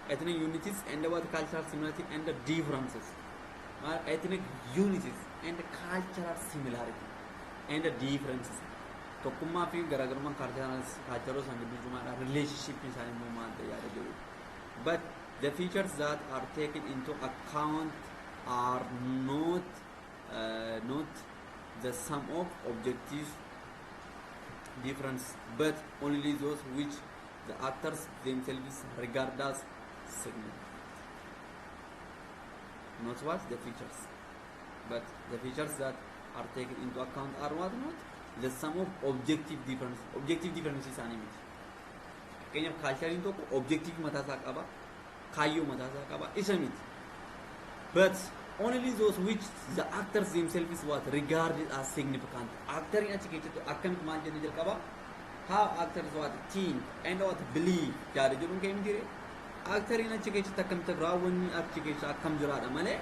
Ethnic unities and what? Cultural similarity and the differences. Ethnic unities and cultural similarity and the differences, tokkummaa fi garaagarummaan cultural isaan gidduu jiru maadha, relationship isaanii immoo maal ta'e yaada jedhu, but the features that are taken into account are not the sum of objective difference, but only those which the actors themselves regard as significant. Not what? The features, but the features that are taken into account are what? Not the sum of objective difference. Objective difference isaanii miti. Fakkeenyaaf cultureiin tokko objective mataasaa qaba, kaayyoo mataasaa qaba, isa miti, but only those which the actors themselves what? Regarded as significant. Actoriin achi keessatti akkamitti maal jenne jalqaba? How actors what? Think and what? Believe yaada jedhuun kee miti ree? Actoriin achi keessatti akkamitti raawwanni achi keessa akkam jiraadha malee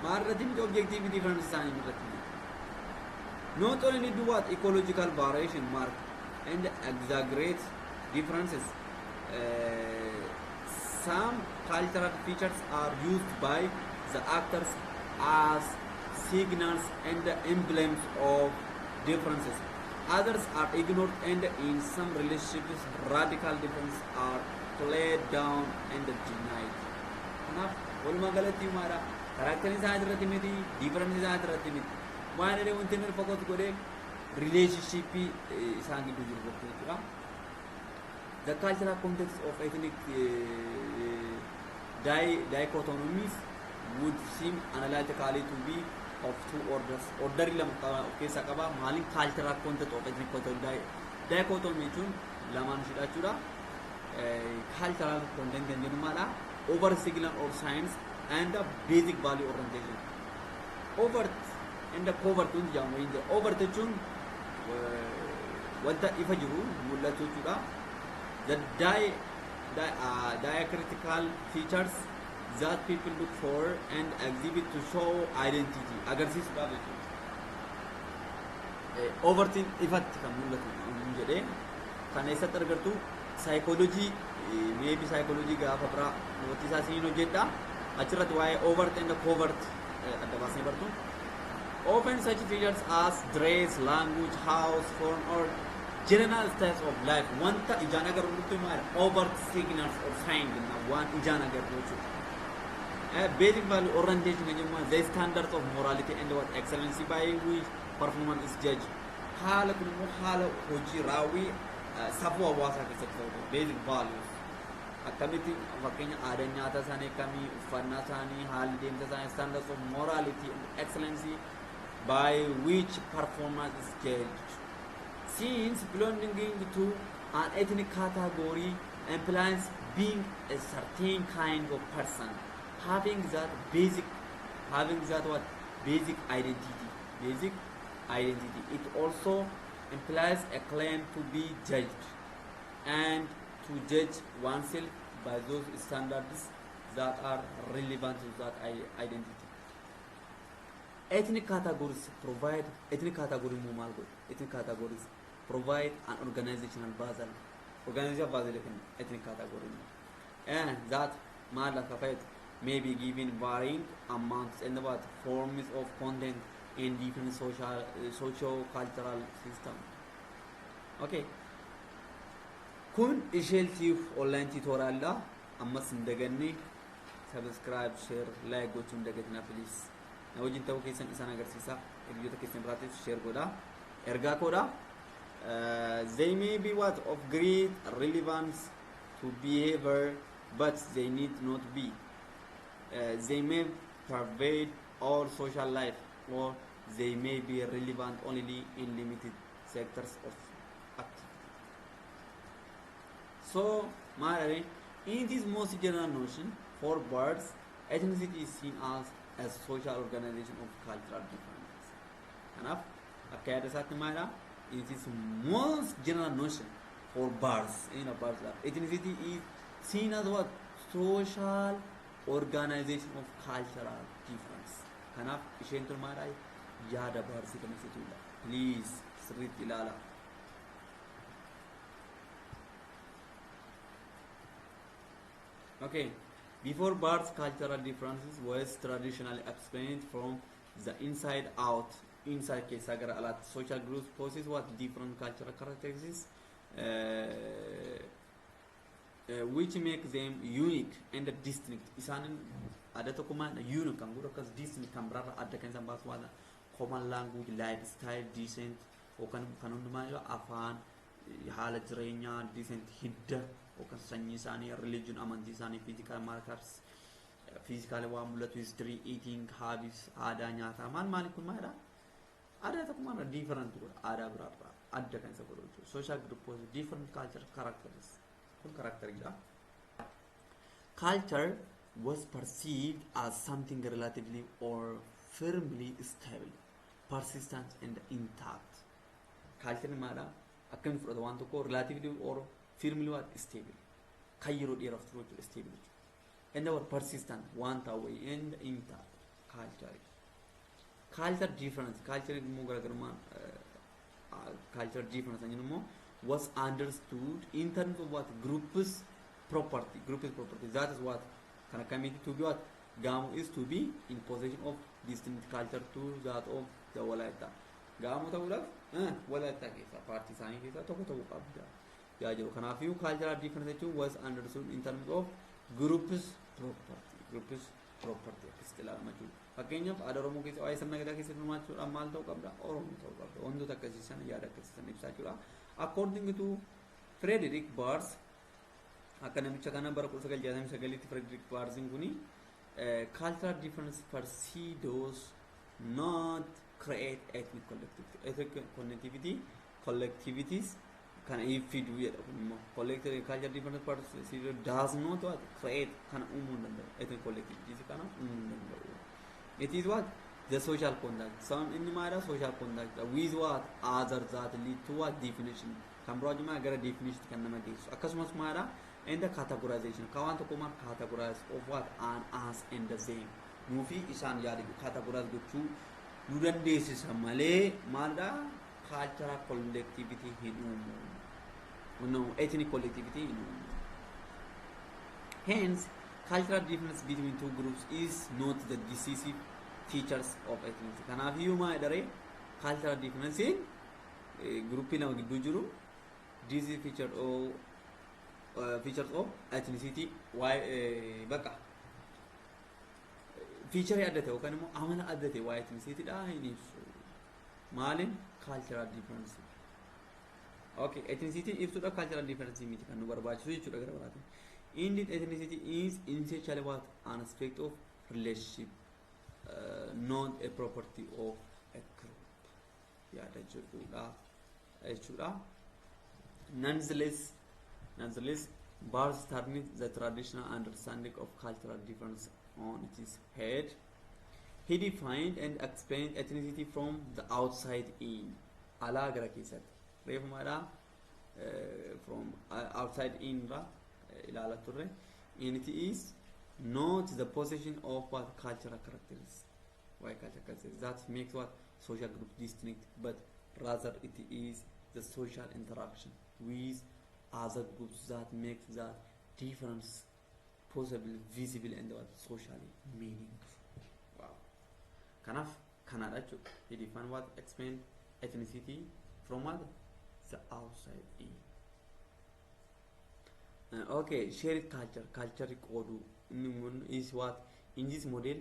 maal irratti miti, objective difference isaanii irratti miti. Not only do what? Ecological variation mark and exaggerate differences, some cultural features are used by the actors as signals and emblems of differences. Others are ignored, and in some relationships radical differences are played down and denied. Kanaaf walumaa galatti maadha? Characterii isaa irratti miti, difference isaa irratti miti. Waan inni wanti inni focus godhee relationship isaan gidduu jiru irratti jechuudha. The cultural context of ethnic dichotomies would seem analytically to be of two orders. Orderii lama qaba of keessaa qaba. Maaliin? Cultural context of ethnic dichotomy jechuun lamaan ishiidha jechuudha. Cultural content kan jennu maadha? Over signal or signs and the basic value orientation. Overt and covert wanti jedhamu hin jira. Overt jechuun wanta ifa jiru mul'atu jechuudha. The diacritical features that people look for and exhibit to show identity agarsiisuudhaaf jechuudha. Overtiin ifatti kan mul'atu jedhee kan eessatti argattu saayikoolojii, maybe saayikoolojii gaafa biraa mootii isaa isiniin hojjedha. Achirratti waa'ee overt and covert adda baasnee bartu. Often such features as dress, language, house, form or general styles of life, wanta ijaan agarru nutti maal overt signals or sign jenna, waan ijaan agarru jechuudha. Basic value orientation kan jennu the standards of morality and what excellency by which performance is judged. Haala kun immoo haala hojii raawwii safuu hawaasaa keessatti ta'u basic values. Akkamitti fakkeenya aadaan nyaata isaanii akkamii, uffannaa isaanii, haalli deemsa isaanii, standards of morality and excellency by which performance is judged. Since belonging to an ethnic category implies being a certain kind of person, having that what basic identity, basic identity. It also implies a claim to be judged and to judge oneself by those standards that are relevant to that identity. Ethnic categories provide, ethnic category immoo maal godhu? Ethnic categories provide an organizational basel, organizational basel kenna ethnic category immoo, and that maal akka fayyadu may be given varying amounts and what forms of content in different social socio-cultural system. Okay. Kun isheeltiif online tutorial dha. Ammas hin daganne, subscribe, share, like gochuun dagatina, please. Na wajjin ta'uu keessan isaan agarsiisa. Hiriyoota keessan biraatiif share godha. Ergaa koodha. They may be what of great relevance to behavior, but they need not be. They may pervade all social life, or they may be relevant only in limited sectors of activity. So, maal, in this most general notion, for Barthes, ethnicity is seen as a social organization of cultural differences. Kanaaf akka yaada isaatti maalidha? It is most general notion for Barthes, in a Barthes lab. Ethnicity is seen as what? Social organization of cultural difference. Kanaaf isheen tun maalidha? Yaada Barthesii kan ibsitudha. Please sirriitti ilaala. Okay, before Barthes, cultural differences was traditionally explained from the inside out, inside keessaa gara alaatti. Social groups possess what different cultural characteristics which make them unique and distinct. Isaan adda tokkummaa unique kan godhu akkas distinct kan biraarra adda kan isaan baasu waan common language, lifestyle, descent yookaan kan hundumaa afaan, haala jireenyaa, descent hidda yookaan sanyii isaanii, religion amantii isaanii, physical markers physical waan mul'atu, history, eating habits, aadaa nyaataa, maal maali kun maalidha? Aadaa tokkummaa different godha, aadaa biraarraa adda kan isa godhu jechuudha. Social group was different culture characters, kun characteridha. Culture was perceived as something relatively or firmly stable, persistent and intact. Culture maadha? Akkamiin fudhata waan tokko relatively or firmly what stable, kan yeroo dheeraaf turu jechuudha, stable jechuudha. And what persistent waan ta'u wayii and intact culture. Culture difference, culture immoo garaagarummaan culture difference kan jennu immoo was understood in terms of what groups property, group is property. That is what kan akkamitti to be what Gamo is to be in possession of distinct culture to that of the Walaita. Gaamo ta'uudhaaf Walaita keessaa paartii isaanii keessaa tokko ta'uu qabda yaa jiru. Kanaafiyyuu cultural difference jechuun was understood in terms of groups property, groups property akkasitti ilaalama jechuudha. Fakkeenyaaf aadaa Oromoo keessa waa'ee sirna gadaa keessatti hirmaachuudhaan maal ta'uu qabda? Oromoo ta'uu qabda. Wantoota akkasii sana yaada akkasii sana ibsaa jechuudha. According to Frederick Barth, akka namicha kana bara 1969tti Frederick Barthin kuni, cultural difference per se does not create ethnic collectivity. Ethnic connectivity collectivities kana fidu jedha. Kun immoo collective cultural difference per se does not what create, kana uumuu hin danda'u, ethnic collectivities kana uumuu hin danda'u. It is what The social contact. Some inni maalidha? Social contact with what other that lead to what definition. Kan biraa wajjin gara definition kan nama geessu. Akkasumas maalidha? And the categorization. Kan waan tokko maal categorize of what an, us and the them. Nuufi isaan yaada categorize gochuu nu dandeessisa malee maalidha? Cultural collectivity hin uumu. No, ethnic collectivity hin uumu. Hence, cultural difference between two groups is not the decisive features of ethnicity. Kanaaf iyyuu maal jedharee cultural difference gruppii lama gidduu jiru decisive feature of features of ethnicity, waa'ee bakka feature adda ta'e yookaan immoo amala adda ta'e waa'ee ethnicity dha hin ibsu. Maaliin? Cultural difference. Okay, ethnicity ibsuudha cultural difference miti kan nu barbaachisu jechuudha gara biraatiin. Indeed, ethnicity is essentially what an aspect of relationship, not a property of a group. Yaada jedhudha jechuudha. Nonetheless, Barth turned the traditional understanding of cultural difference on its head. He defined and explained ethnicity from the outside in. Alaa gara keessatti. Reefumaadha from outside in ra ilaala turre. And it is not the possession of what cultural characteristics. Why cultural characteristics? That makes what social group distinct, but rather it is the social interaction with other groups that makes that difference possible, visible and what socially meaningful. Wow. Kanaaf kanaadha jechuudha. He defined what explain ethnicity from what the outside in. Okay, shared culture, culture qooduu inni kun is what in this model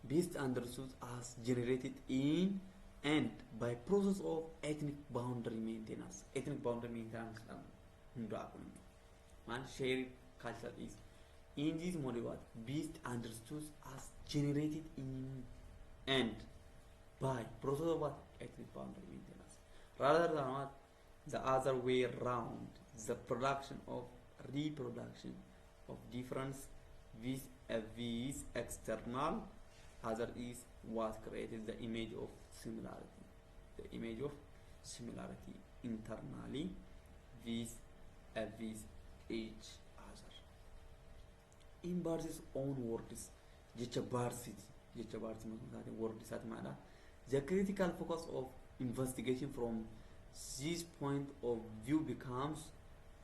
best understood as generated in and by process of ethnic boundary maintenance. Ethnic boundary maintenance dhaan hundaa kun immoo maal shared culture is in this model what best understood as generated in and by process of what ethnic boundary maintenance rather than what the other way round, the production of reproduction of difference vis a vis external other is what created the image of similarity, the image of similarity internally vis a vis each other. In Barth's own words, jecha Barthiti, jecha Barth isaatiin, word isaati maadha? The critical focus of investigation from this point of view becomes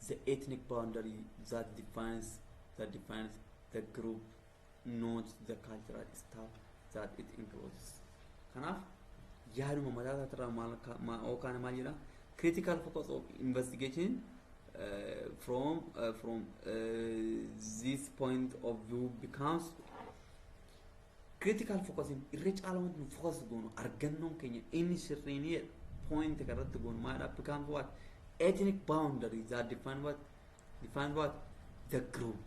the ethnic boundary that defines the group, not the cultural stuff that it includes. Kanaaf yaaduma mataa isaatirraa maal yookaan maal jedha? Critical focus of investigation from this point of view becomes critical focusing. Irra caala wanti nu focus goonu argannoon keenya inni sirriin point irratti goonu maalidha? Becomes what ethnic boundary that define what the group,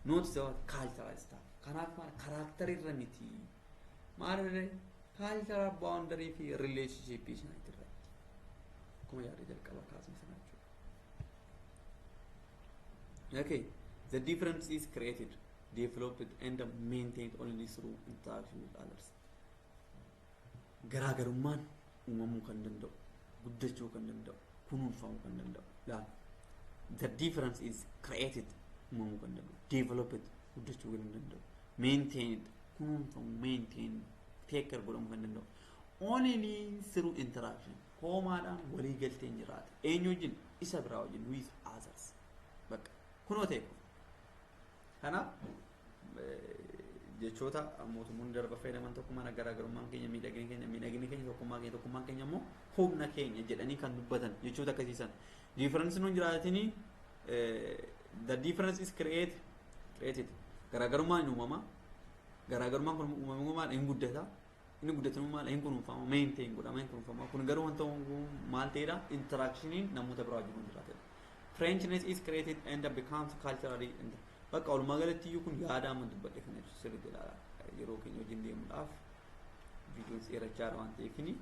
not the what cultural stuff. Kanaaf maal character irra miti, maal irra cultural boundary fi relationship isaaniitti irratti akkuma yaada jalqaba kaasne sana jechuudha. Okay, the difference is created, developed and maintained only through interaction with others. Garaagarummaan uumamuu kan danda'u, guddachuu kan danda'u, kunuunfamuu kan danda'u laal. The difference is created, uumamuu kan danda'u, developed, guddachuu kan danda'u, maintained, kunuunfamu, maintain, take care godhamuu kan danda'u only through interaction, hoomaadhaan walii galteen jiraate. Eenyu wajjin? Isa biraa wajjin, with others. Bakka kunoo ta'e qofa. Kanaaf jechoota mootummoonni darba fayyadaman tokko mana garaagarummaan keenya miidhagina keenya, miidhagina keenya tokkummaa keenya, tokkummaan keenya immoo humna keenya jedhanii kan dubbatan jechoota akkasiisan. Difference nuun jiraatinii, the difference is created, garaagarummaan hin uumama. Garaagarummaan kun uumamuu maal hin guddata, inni guddatu maal hin kunuunfama, maintain godhama, hin kunuunfama. Kun garuu wanta maal ta'edha? Interactioniin namoota biraa wajjin hin jiraatedha. Frenchness is created and becomes culturally. Bakka walumaa galatti iyyuu kun yaada amma dubbadhe kana ibsu sirriitti ilaala. Yeroo keenya wajjin deemuudhaaf viidiyoon dheerachaa waan ta'eefini.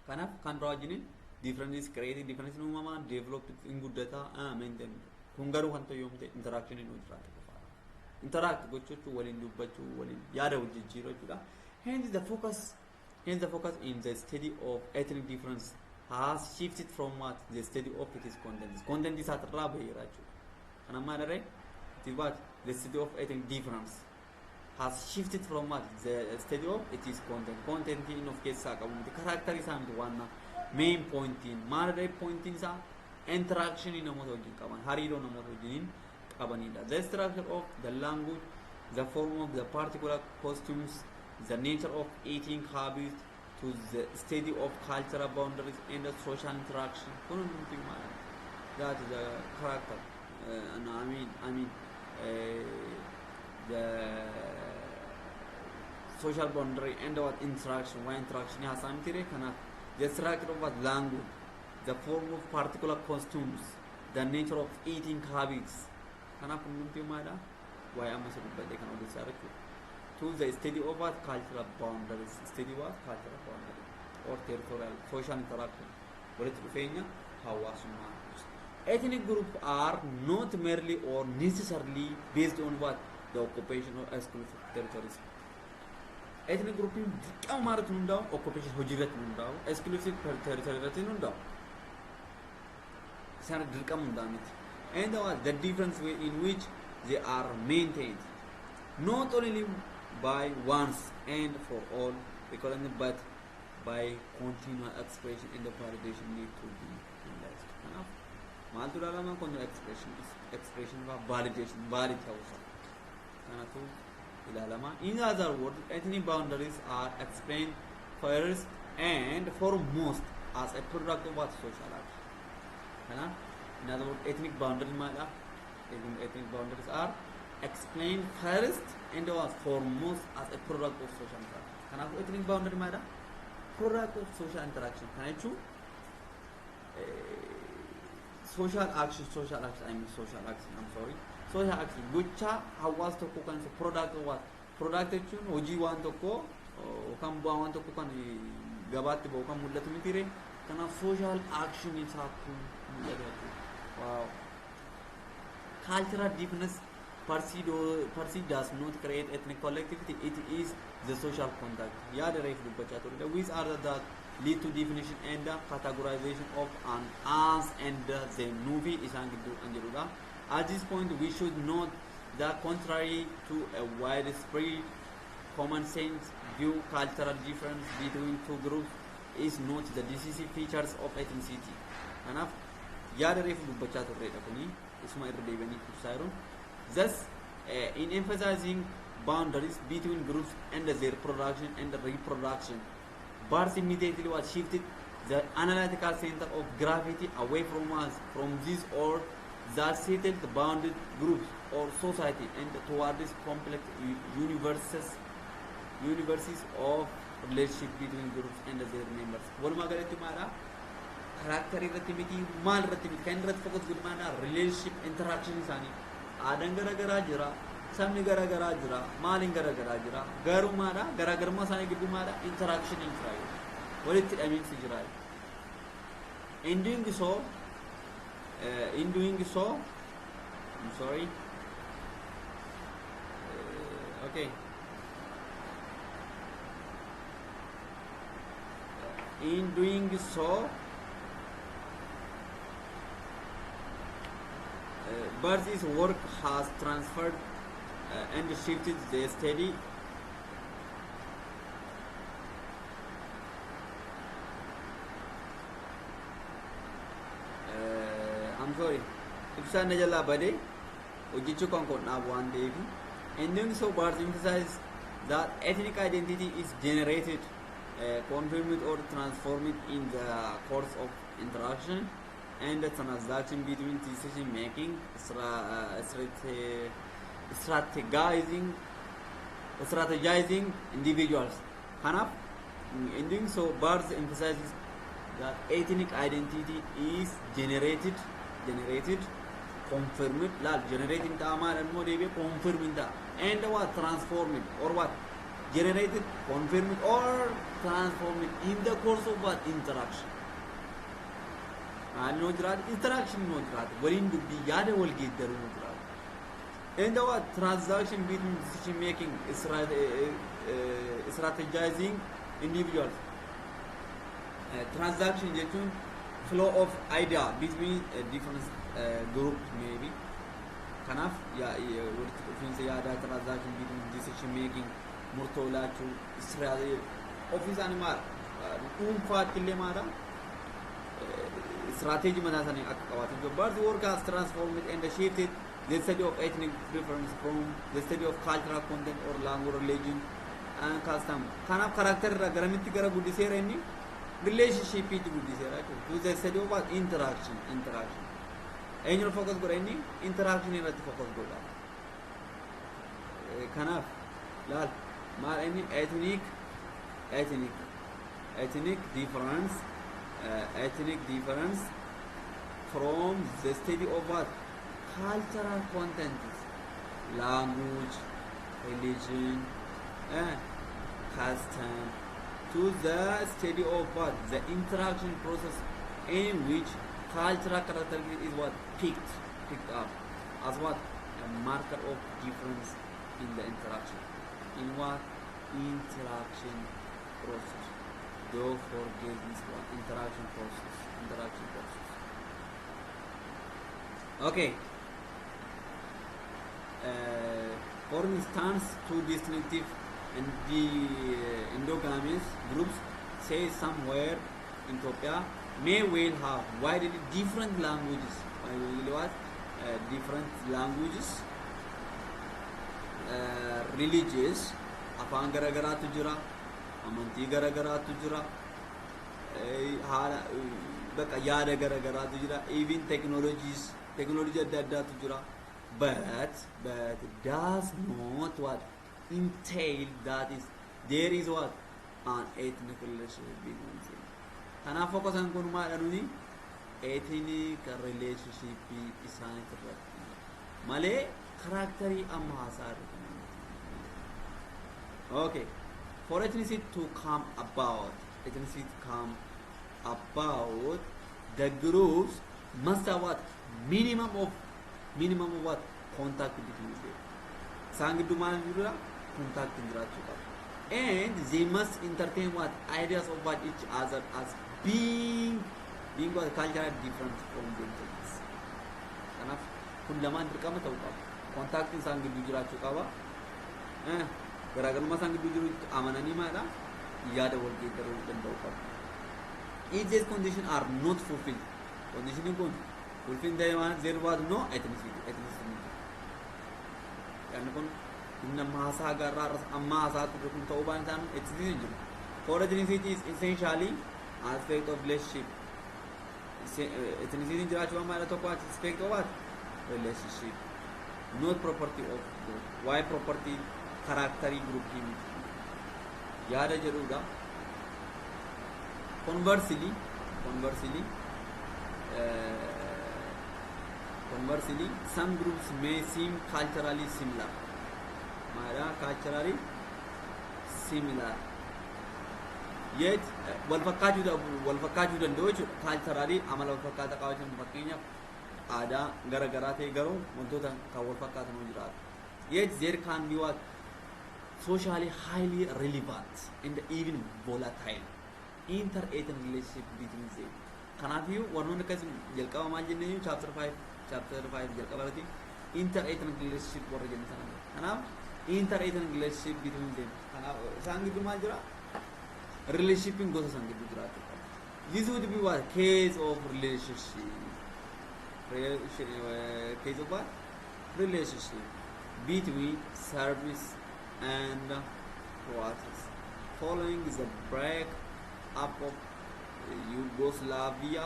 Kanaaf kan biraa wajjiniin difference is created, difference uumamaa, developed, hin guddataa, maintain. Kun garuu kan ta'u yoom ta'e? Interaction hin jiraate qofaadha. Interact gochuu, waliin dubbachuu, waliin yaada wal jijjiiruu jechuudha. Hence the focus in the study of ethnic difference has shifted from what? The study of its content. Content isaatirraa baheera jechuudha. Kana maal irree? It is what? The study of ethnic difference has shifted from what? The study of its content. Content inni of keessaa qabu miti. Character isaa miti waan main pointiin. Maal irree pointiin isaa? Interaction namoota wajjin qaban, hariiroo namoota wajjiniin qabanidha. The structure of the language, the form of the particular costumes, the nature of eating habits, to the study of cultural boundaries and the social interaction. Kun hundumti maal? That is the character. No, I mean, the social boundary and what? Interaction. Why interaction haasaa miti ree? Kanaaf the structure of what? Language, the form of particular costumes, the nature of eating habits. Kanaaf hundumti maadha? Waa'ee amma isa dubbadhe kan odeessaa jechuudha. To the study of what? Cultural boundaries. Study what? Cultural boundary or territorial social interaction. Walitti dhufeenya hawaasummaa. Ethnic group are not merely or necessarily based on what? The occupation or exclusive territories. Ethnic groupiin dirqama maalirratti hundaa'u? Occupation hojii irratti hundaa'u, exclusive territory irratti hundaa'u. Isaan dirqama hundaa'u miti. And what? The difference way in which they are maintained, not only by once and for all recognition but by continual expression and the validation, need to be analyzed. Kanaaf maaltu ilaalama? Continual expression fa validation, valid ta'uusaa kanatu ilaalama. In other words, ethnic boundaries are explained first and foremost as a product of what? Social action. Kanaaf, in other words, ethnic boundaries maalidha? Ethnic boundaries are explained first and was foremost as a product of social interaction. Kanaafuu ethnic boundary maalidha? Product of social interaction. Kana jechuun social action, social action, I mean social action, I'm sorry, social action, gocha hawaasa tokko kan isa product of what? Product jechuun hojii waan tokko yookaan bu'aa waan tokko kan gabaatti ba'u kan mul'atu miti ree? Kanaaf social action isaatu mul'ata jechuudha. Wow. Cultural difference per se does not create ethnic collectivity. It is the social contact, yaada reef dubbachaa ture, with other that lead to definition and the categorization of an us and them, nuufi isaan gidduu kan jedhudha. At this point, we should note that contrary to a widespread common sense view, cultural difference between two groups is not the decisive features of ethnicity. Kanaaf yaada reefu dubbachaa turredha kuni, isuma irra deebi'anii ibsaa jiru. Thus, in emphasizing boundaries between groups and their production and reproduction, Barth immediately was shifted the analytical center of gravity away from us, from this or that settled bounded groups or society, and towards complex universes of relationship between groups and their members. Walumaa galatti maadha? Character irratti miti, maal irratti miti, kan irratti focus godhu maadha? Relationship interaction isaanii. Aadaan garaagaraa jira, sabni garaagaraa jira, maaliin garaagaraa jira, garuu maadha? Garaagarummaa isaanii gidduu maadha? Interaction jira, walitti hidhamiinsi jira. In doing so, I'm sorry, okay, in doing so, Barth's work has transferred and shifted the study I'm sorry, ibsaan na jalaa badee hojjechuu kan kun dhaabu waan ta'eef. In doing so, Barth emphasized that ethnic identity is generated, confirmed or transformed in the course of interaction and the transaction between decision making, strategizing individuals. Kanaaf, in doing so, Barth emphasizes that ethnic identity is generated, confirmed, laal, generating ta'a, maal immoo deebi'ee confirmed ta'a, and what? Transformed or what? Generated, confirmed or transformed in the course of what? Interaction. Maal noo jiraate? Interaction noo jiraate, waliin dubbii, yaada wal geeddaruu noo jiraate. And what transaction between decision making, strategizing individuals. Transaction jechuun flow of idea between different group maybe. Kanaaf walitti dhufiinsa yaadaa, transaction between decision making, murtoo laachuu, ofii isaanii maal dhuunfaatti illee maadha strategy mataa isaanii akka qabaatan jiru. Barth work has transformed and shifted the study of ethnic difference from the study of cultural content or language, religion and custom. Kanaaf character irraa garamitti gara guddiseera inni? Relationshipiitti guddiseera jechuudha. To the study of what? Interaction. Interaction. Eenyuun focus godha inni? Interaction irratti focus godha. Kanaaf laal maal inni ethnic difference, ethnic difference from the study of what? Cultural contents, language, religion, custom, to the study of what? The interaction process in which cultural characteristic is what? Picked up as what? A marker of difference in the interaction. In what? Interaction process. Don't forget this one. Interaction process. Interaction process. Okay. For instance, two distinctive and the endogamous groups, say somewhere in Ethiopia, may well have widely different languages. What? Different languages, religious, afaan garagaraatu jira, amantii garagaraatu jira, haala bakka yaada garagaraatu jira, even technologies, technology adda addaatu jira. But does not what entail that is there is what? An ethnic relationship between them. Kanaaf focusan kun maadha nuni? Ethnic relationship isaaniit irratti malee characterii amma haasaa irra. Okay, for ethnicity to come about, ethnicity to come about, the groups must have what? Minimum of what? Contact between them. Isaan gidduu maal jirudha? Contact jiraachuu qaba. And they must entertain what? Ideas of what? Each other as being what? Culturally different from themselves. Kanaaf kun lamaan dirqama ta'uu qaba. Contactiin isaan gidduu jiraachuu qaba. Garaagarummaa isaan gidduu jiru amananii maadha? Yaada wal geeddaruu danda'uu qabu. If these conditions are not fulfilled, condition kun fulfilled ta'e waan there was no ethnicity, ethnicity hin jiru. Yaadni kun inni amma haasaa garraa amma haasaa turre kun ta'uu baan isaan ethnicity hin jiru. For ethnicity is essentially aspect of relationship. Ethnicity jiraachuu waan maadha tokko aspect of what? Relationship. Not property of group. Why property characterii group miti. Yaada jedhudha. Conversely, some groups may seem culturally similar. Maadha? Culturally similar. Yet, wal fakkaachuu danda'u jechuudha. Culturally amala wal fakkaataa qabaachuun fakkeenyaaf aadaa gara garaa ta'e garuu wantoota kan wal fakkaatan jiraatu. Yet there can be what? Socially highly relevant and even volatile inter-ethnic relationship between them. Kanaafiyyuu warroonni akkas jalqaba maal jennee chapter 5, chapter 5 jalqaba irratti inter-ethnic relationship warra jenne sana. Kanaaf inter-ethnic relationship between them. Kanaaf isaan gidduu maal jira? Relationshipin gosa isaan gidduu jiraachuu qaba. This would be what? Case of relationship. Case of what? Relationship between Serbs and Croats following the break up of Yugoslavia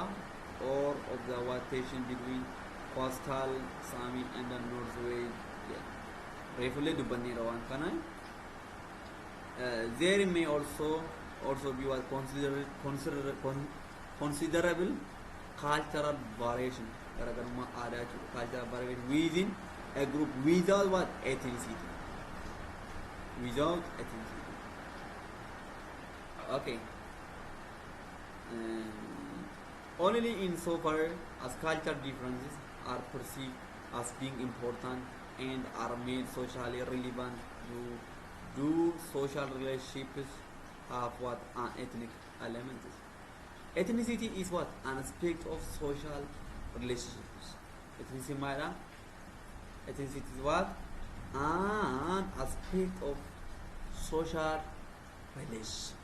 or of the tension between coastal Sami and the Norwegian. Reefullee dubbanneera waan kana. There may also be what? Considerable cultural variation, garaagarummaa aadaa jechuudha, cultural variation within a group without what? Ethnicity. Without ethnicity. Okay. Only insofar as cultural differences are perceived as being important and are made socially relevant do social relationships have what an ethnic element is. Ethnicity is what an aspect of social relationships. Ethnicity maadha? Ethnicity is what an aspect of social relationship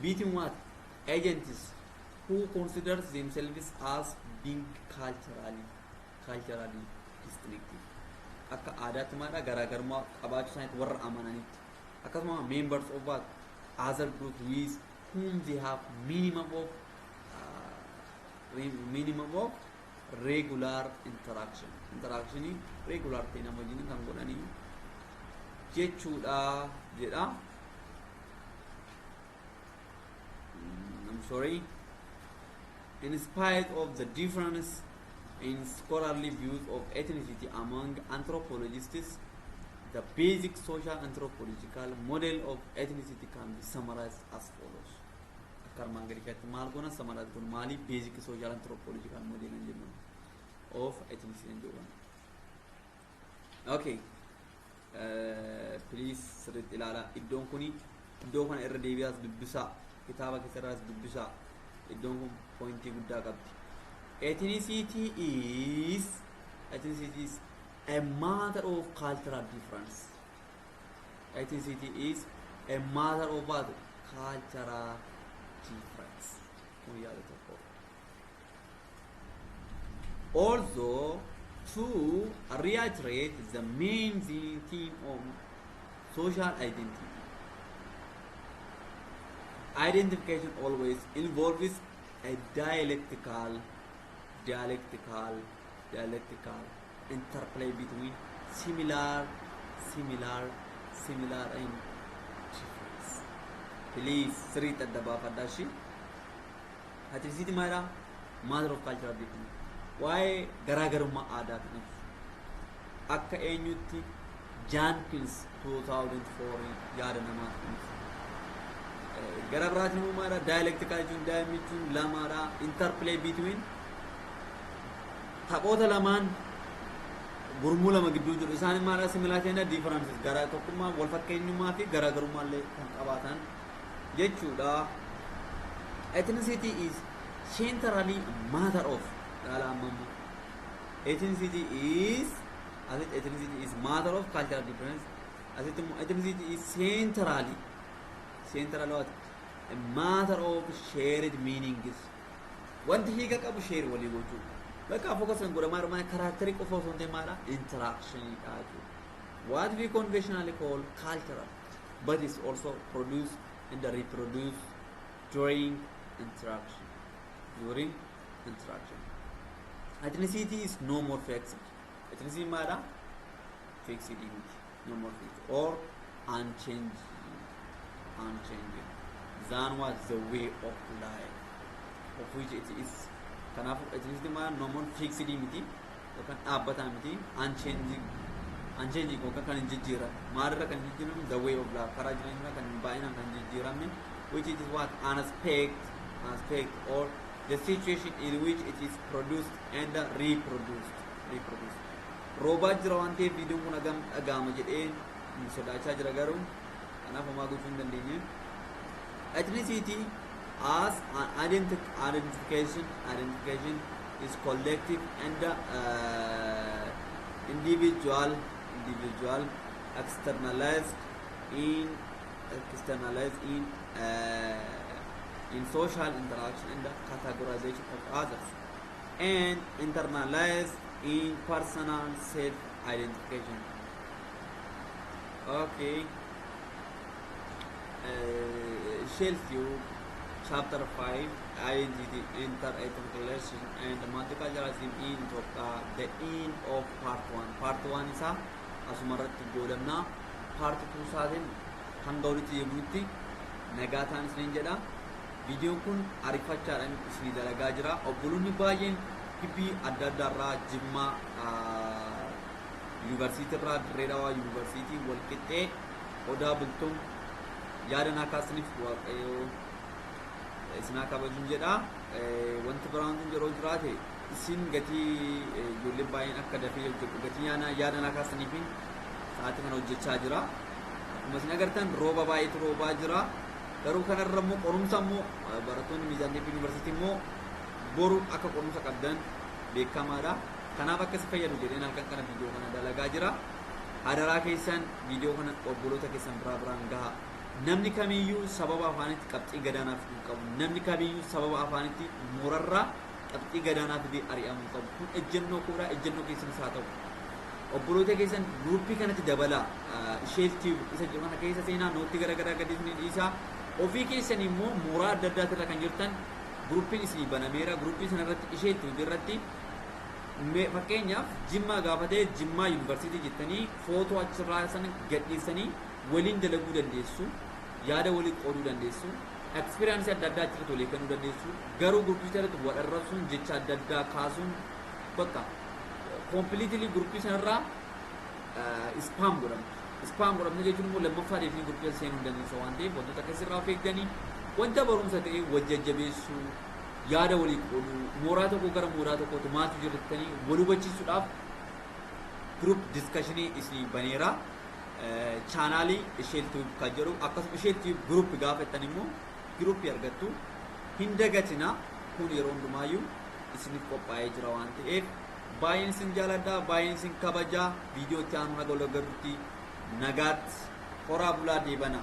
between what agents who consider themselves as being culturally distinctive. Akka aadaatti maadha garaagarummaa qabaachuu isaaniitti warra amananitti, akkasuma members of what other group with whom they have minimum of regular interaction, interaction regular ta'e nama wajjin kan godhanii jechuudha jedha. I'm sorry. In spite of the difference in scholarly views of ethnicity among anthropologists, the basic social anthropological model of ethnicity can be summarized as follows. Akka armaan gadii kanatti maal goona summarize goona maali basic social anthropological model hin jennu of ethnicity hin jedhu. Okay. Please sirriitti ilaalaa, iddoon kuni iddoo kana irra deebi'aas dubbisaa, kitaaba keessarraas dubbisaa, iddoon kun pointii guddaa qabdi. Ethnicity is a matter of cultural difference. Ethnicity is a matter of what? Cultural difference. Kun yaada tokko. Also, to reiterate the main theme of social identity, identification always involves a dialectical interplay between similar and difference. Please sirriitti adda baafadhaa ishee. Ethnicity maalidha? Matter of cultural difference. Waa'ee garaagarummaa aadaa kan ibsu. Akka eenyutti? Jenkins 2004 yaada namaa ibsu. Gara biraatiin immoo maalidha? Dialectical jechuun daa'imni jechuun lamaadha. Interplay between taphoota lamaan gurmuu lama gidduu jiru, isaan maalidha? Similarity and differences, gara tokkummaa wal fakkeenyummaa fi garaagarummaa illee kan qabaatan jechuudha. Ethnicity is centrally matter of dhaala amma immoo ethnicity is asitti ethnicity is matter of cultural difference, asitti immoo ethnicity is centrally what? A matter of shared meanings. Wanti hiika qabu share walii gochuu bakka focus kan godhamaa jiru characterii qofa osoo hin ta'in maadha? Interaction dha jechuudha. What we conventionally call cultural, but is also produced and reproduced during interaction. During interaction, ethnicity is no more fixed. Ethnicity maadha? Fixed miti, no more fixed or unchanging than what the way of life of which it is. Kanaafuu ethnicity maadha? No more fixed miti yookaan dhaabbataa miti, unchanging yookaan kan hin jijjiiramne. Maalirra kan hin jijjiiramne? The way of life, karaa jireenyaa kan baay'inaan kan hin jijjiiramne, which it is what an aspect or the situation in which it is produced and reproduced. Roobaa jira waan ta'eef viidiyoon kun hagam dhaga'ama jedhee sodaachaa jira, garuu kanaaf homaa gochuu hin dandeenye. Ethnicity as an identification is collective and individual, externalized in social interaction and the categorization of others, and internalized in personal self identification. Okay. Shelf chapter 5, identity, inter-ethnic relation and multiculturalism in Ethiopia, the end of part 1. Part 1 isa asuma irratti goolabna. Part 2 isaatiin hanga walitti deemnutti nagaa ta'an isiniin jedha. Viidiyoon kun ariifachaadhaan isinii dalagaa jira. Obboloonni baay'een gibbii adda addaarraa, Jimmaa yuunivarsiitii irraa, Dirree Dhawaa yuunivarsiitii, Walqixxee, Odaa Bultuun yaada naa kaasaniif Waaqayyoo isinaa kabajuun jedha. Wanti biraan kun yeroo jiraate Isin gatii ijoolleen baay'een akka dafee hojjedhu gatii yaada naa kaasaniifin sa'aatii kana hojjechaa jira. Akkuma isin agartan, rooba baay'eetu roobaa jira. Garuu kanarra immoo qorumsa immoo barattoonni Miizaan Teeppii Yuunivarsiitii immoo boru akka qorumsa qabdan beekamaadha. Kanaaf akka si fayyadu jedheen halkan kana viidiyoo kana dalagaa jira. Hadaraa keessan, viidiyoo kana obboloota keessan biraa biraan gaha. Namni kamiyyuu sababa afaanitti qabxii gadaanaa fiduu qabu. Namni kamiyyuu sababa afaanitti moorarraa qabxii gadaanaa fidee ari'amuu qabu. Kun ejjennoo koodhaa, ejjennoo keessanis haa ta'u. Obboloota keessan groupii kanatti dabalaa. Isheeltii isa jedhu kana keessa seenaa, note garaagaraa gadi isin dhiisaa. Ofii keessan immoo mooraa adda addaatirra kan jirtan groupiin isinii banameera. Groupii sanarratti, isheeltii irratti, fakkeenyaaf Jimmaa gaafatee Jimmaa Yuunivarsiitii jettanii footoo achirraa sana gadhiisanii waliin dalaguu dandeessu, yaada walii qooduu dandeessu, experience adda addaa achirratti walii kennuu dandeessu. Garuu groupii irratti wal arrabsuun, jecha adda addaa kaasuun, bakka completely groupii sanarraa spam godhamtu. Spam godhamtu jechuun immoo lammaffaa deebisanii groupii sana seenuu hin dandeessu waan ta'eef, wantoota akkasirraa of eegganii, wanta barumsa ta'e wal jajjabeessuu, yaada walii qooduu, mooraa tokko gara mooraa tokkootti maaltu jirtanii wal hubachiisuudhaaf group discussionii isinii baneera. Channelii Isheeltuu kan jedhu, akkasuma Isheeltuu group gaafa jettan immoo groupii argattu. Hin dagatina, kun yeroo hundumaayyuu isiniif qophaa'ee jira waan ta'eef, baay'een isin jaaladha, baay'een isin kabajaa. Viidiyoo itti aanu naga wal agarrutti nagaatti, horaa bulaa, deebana.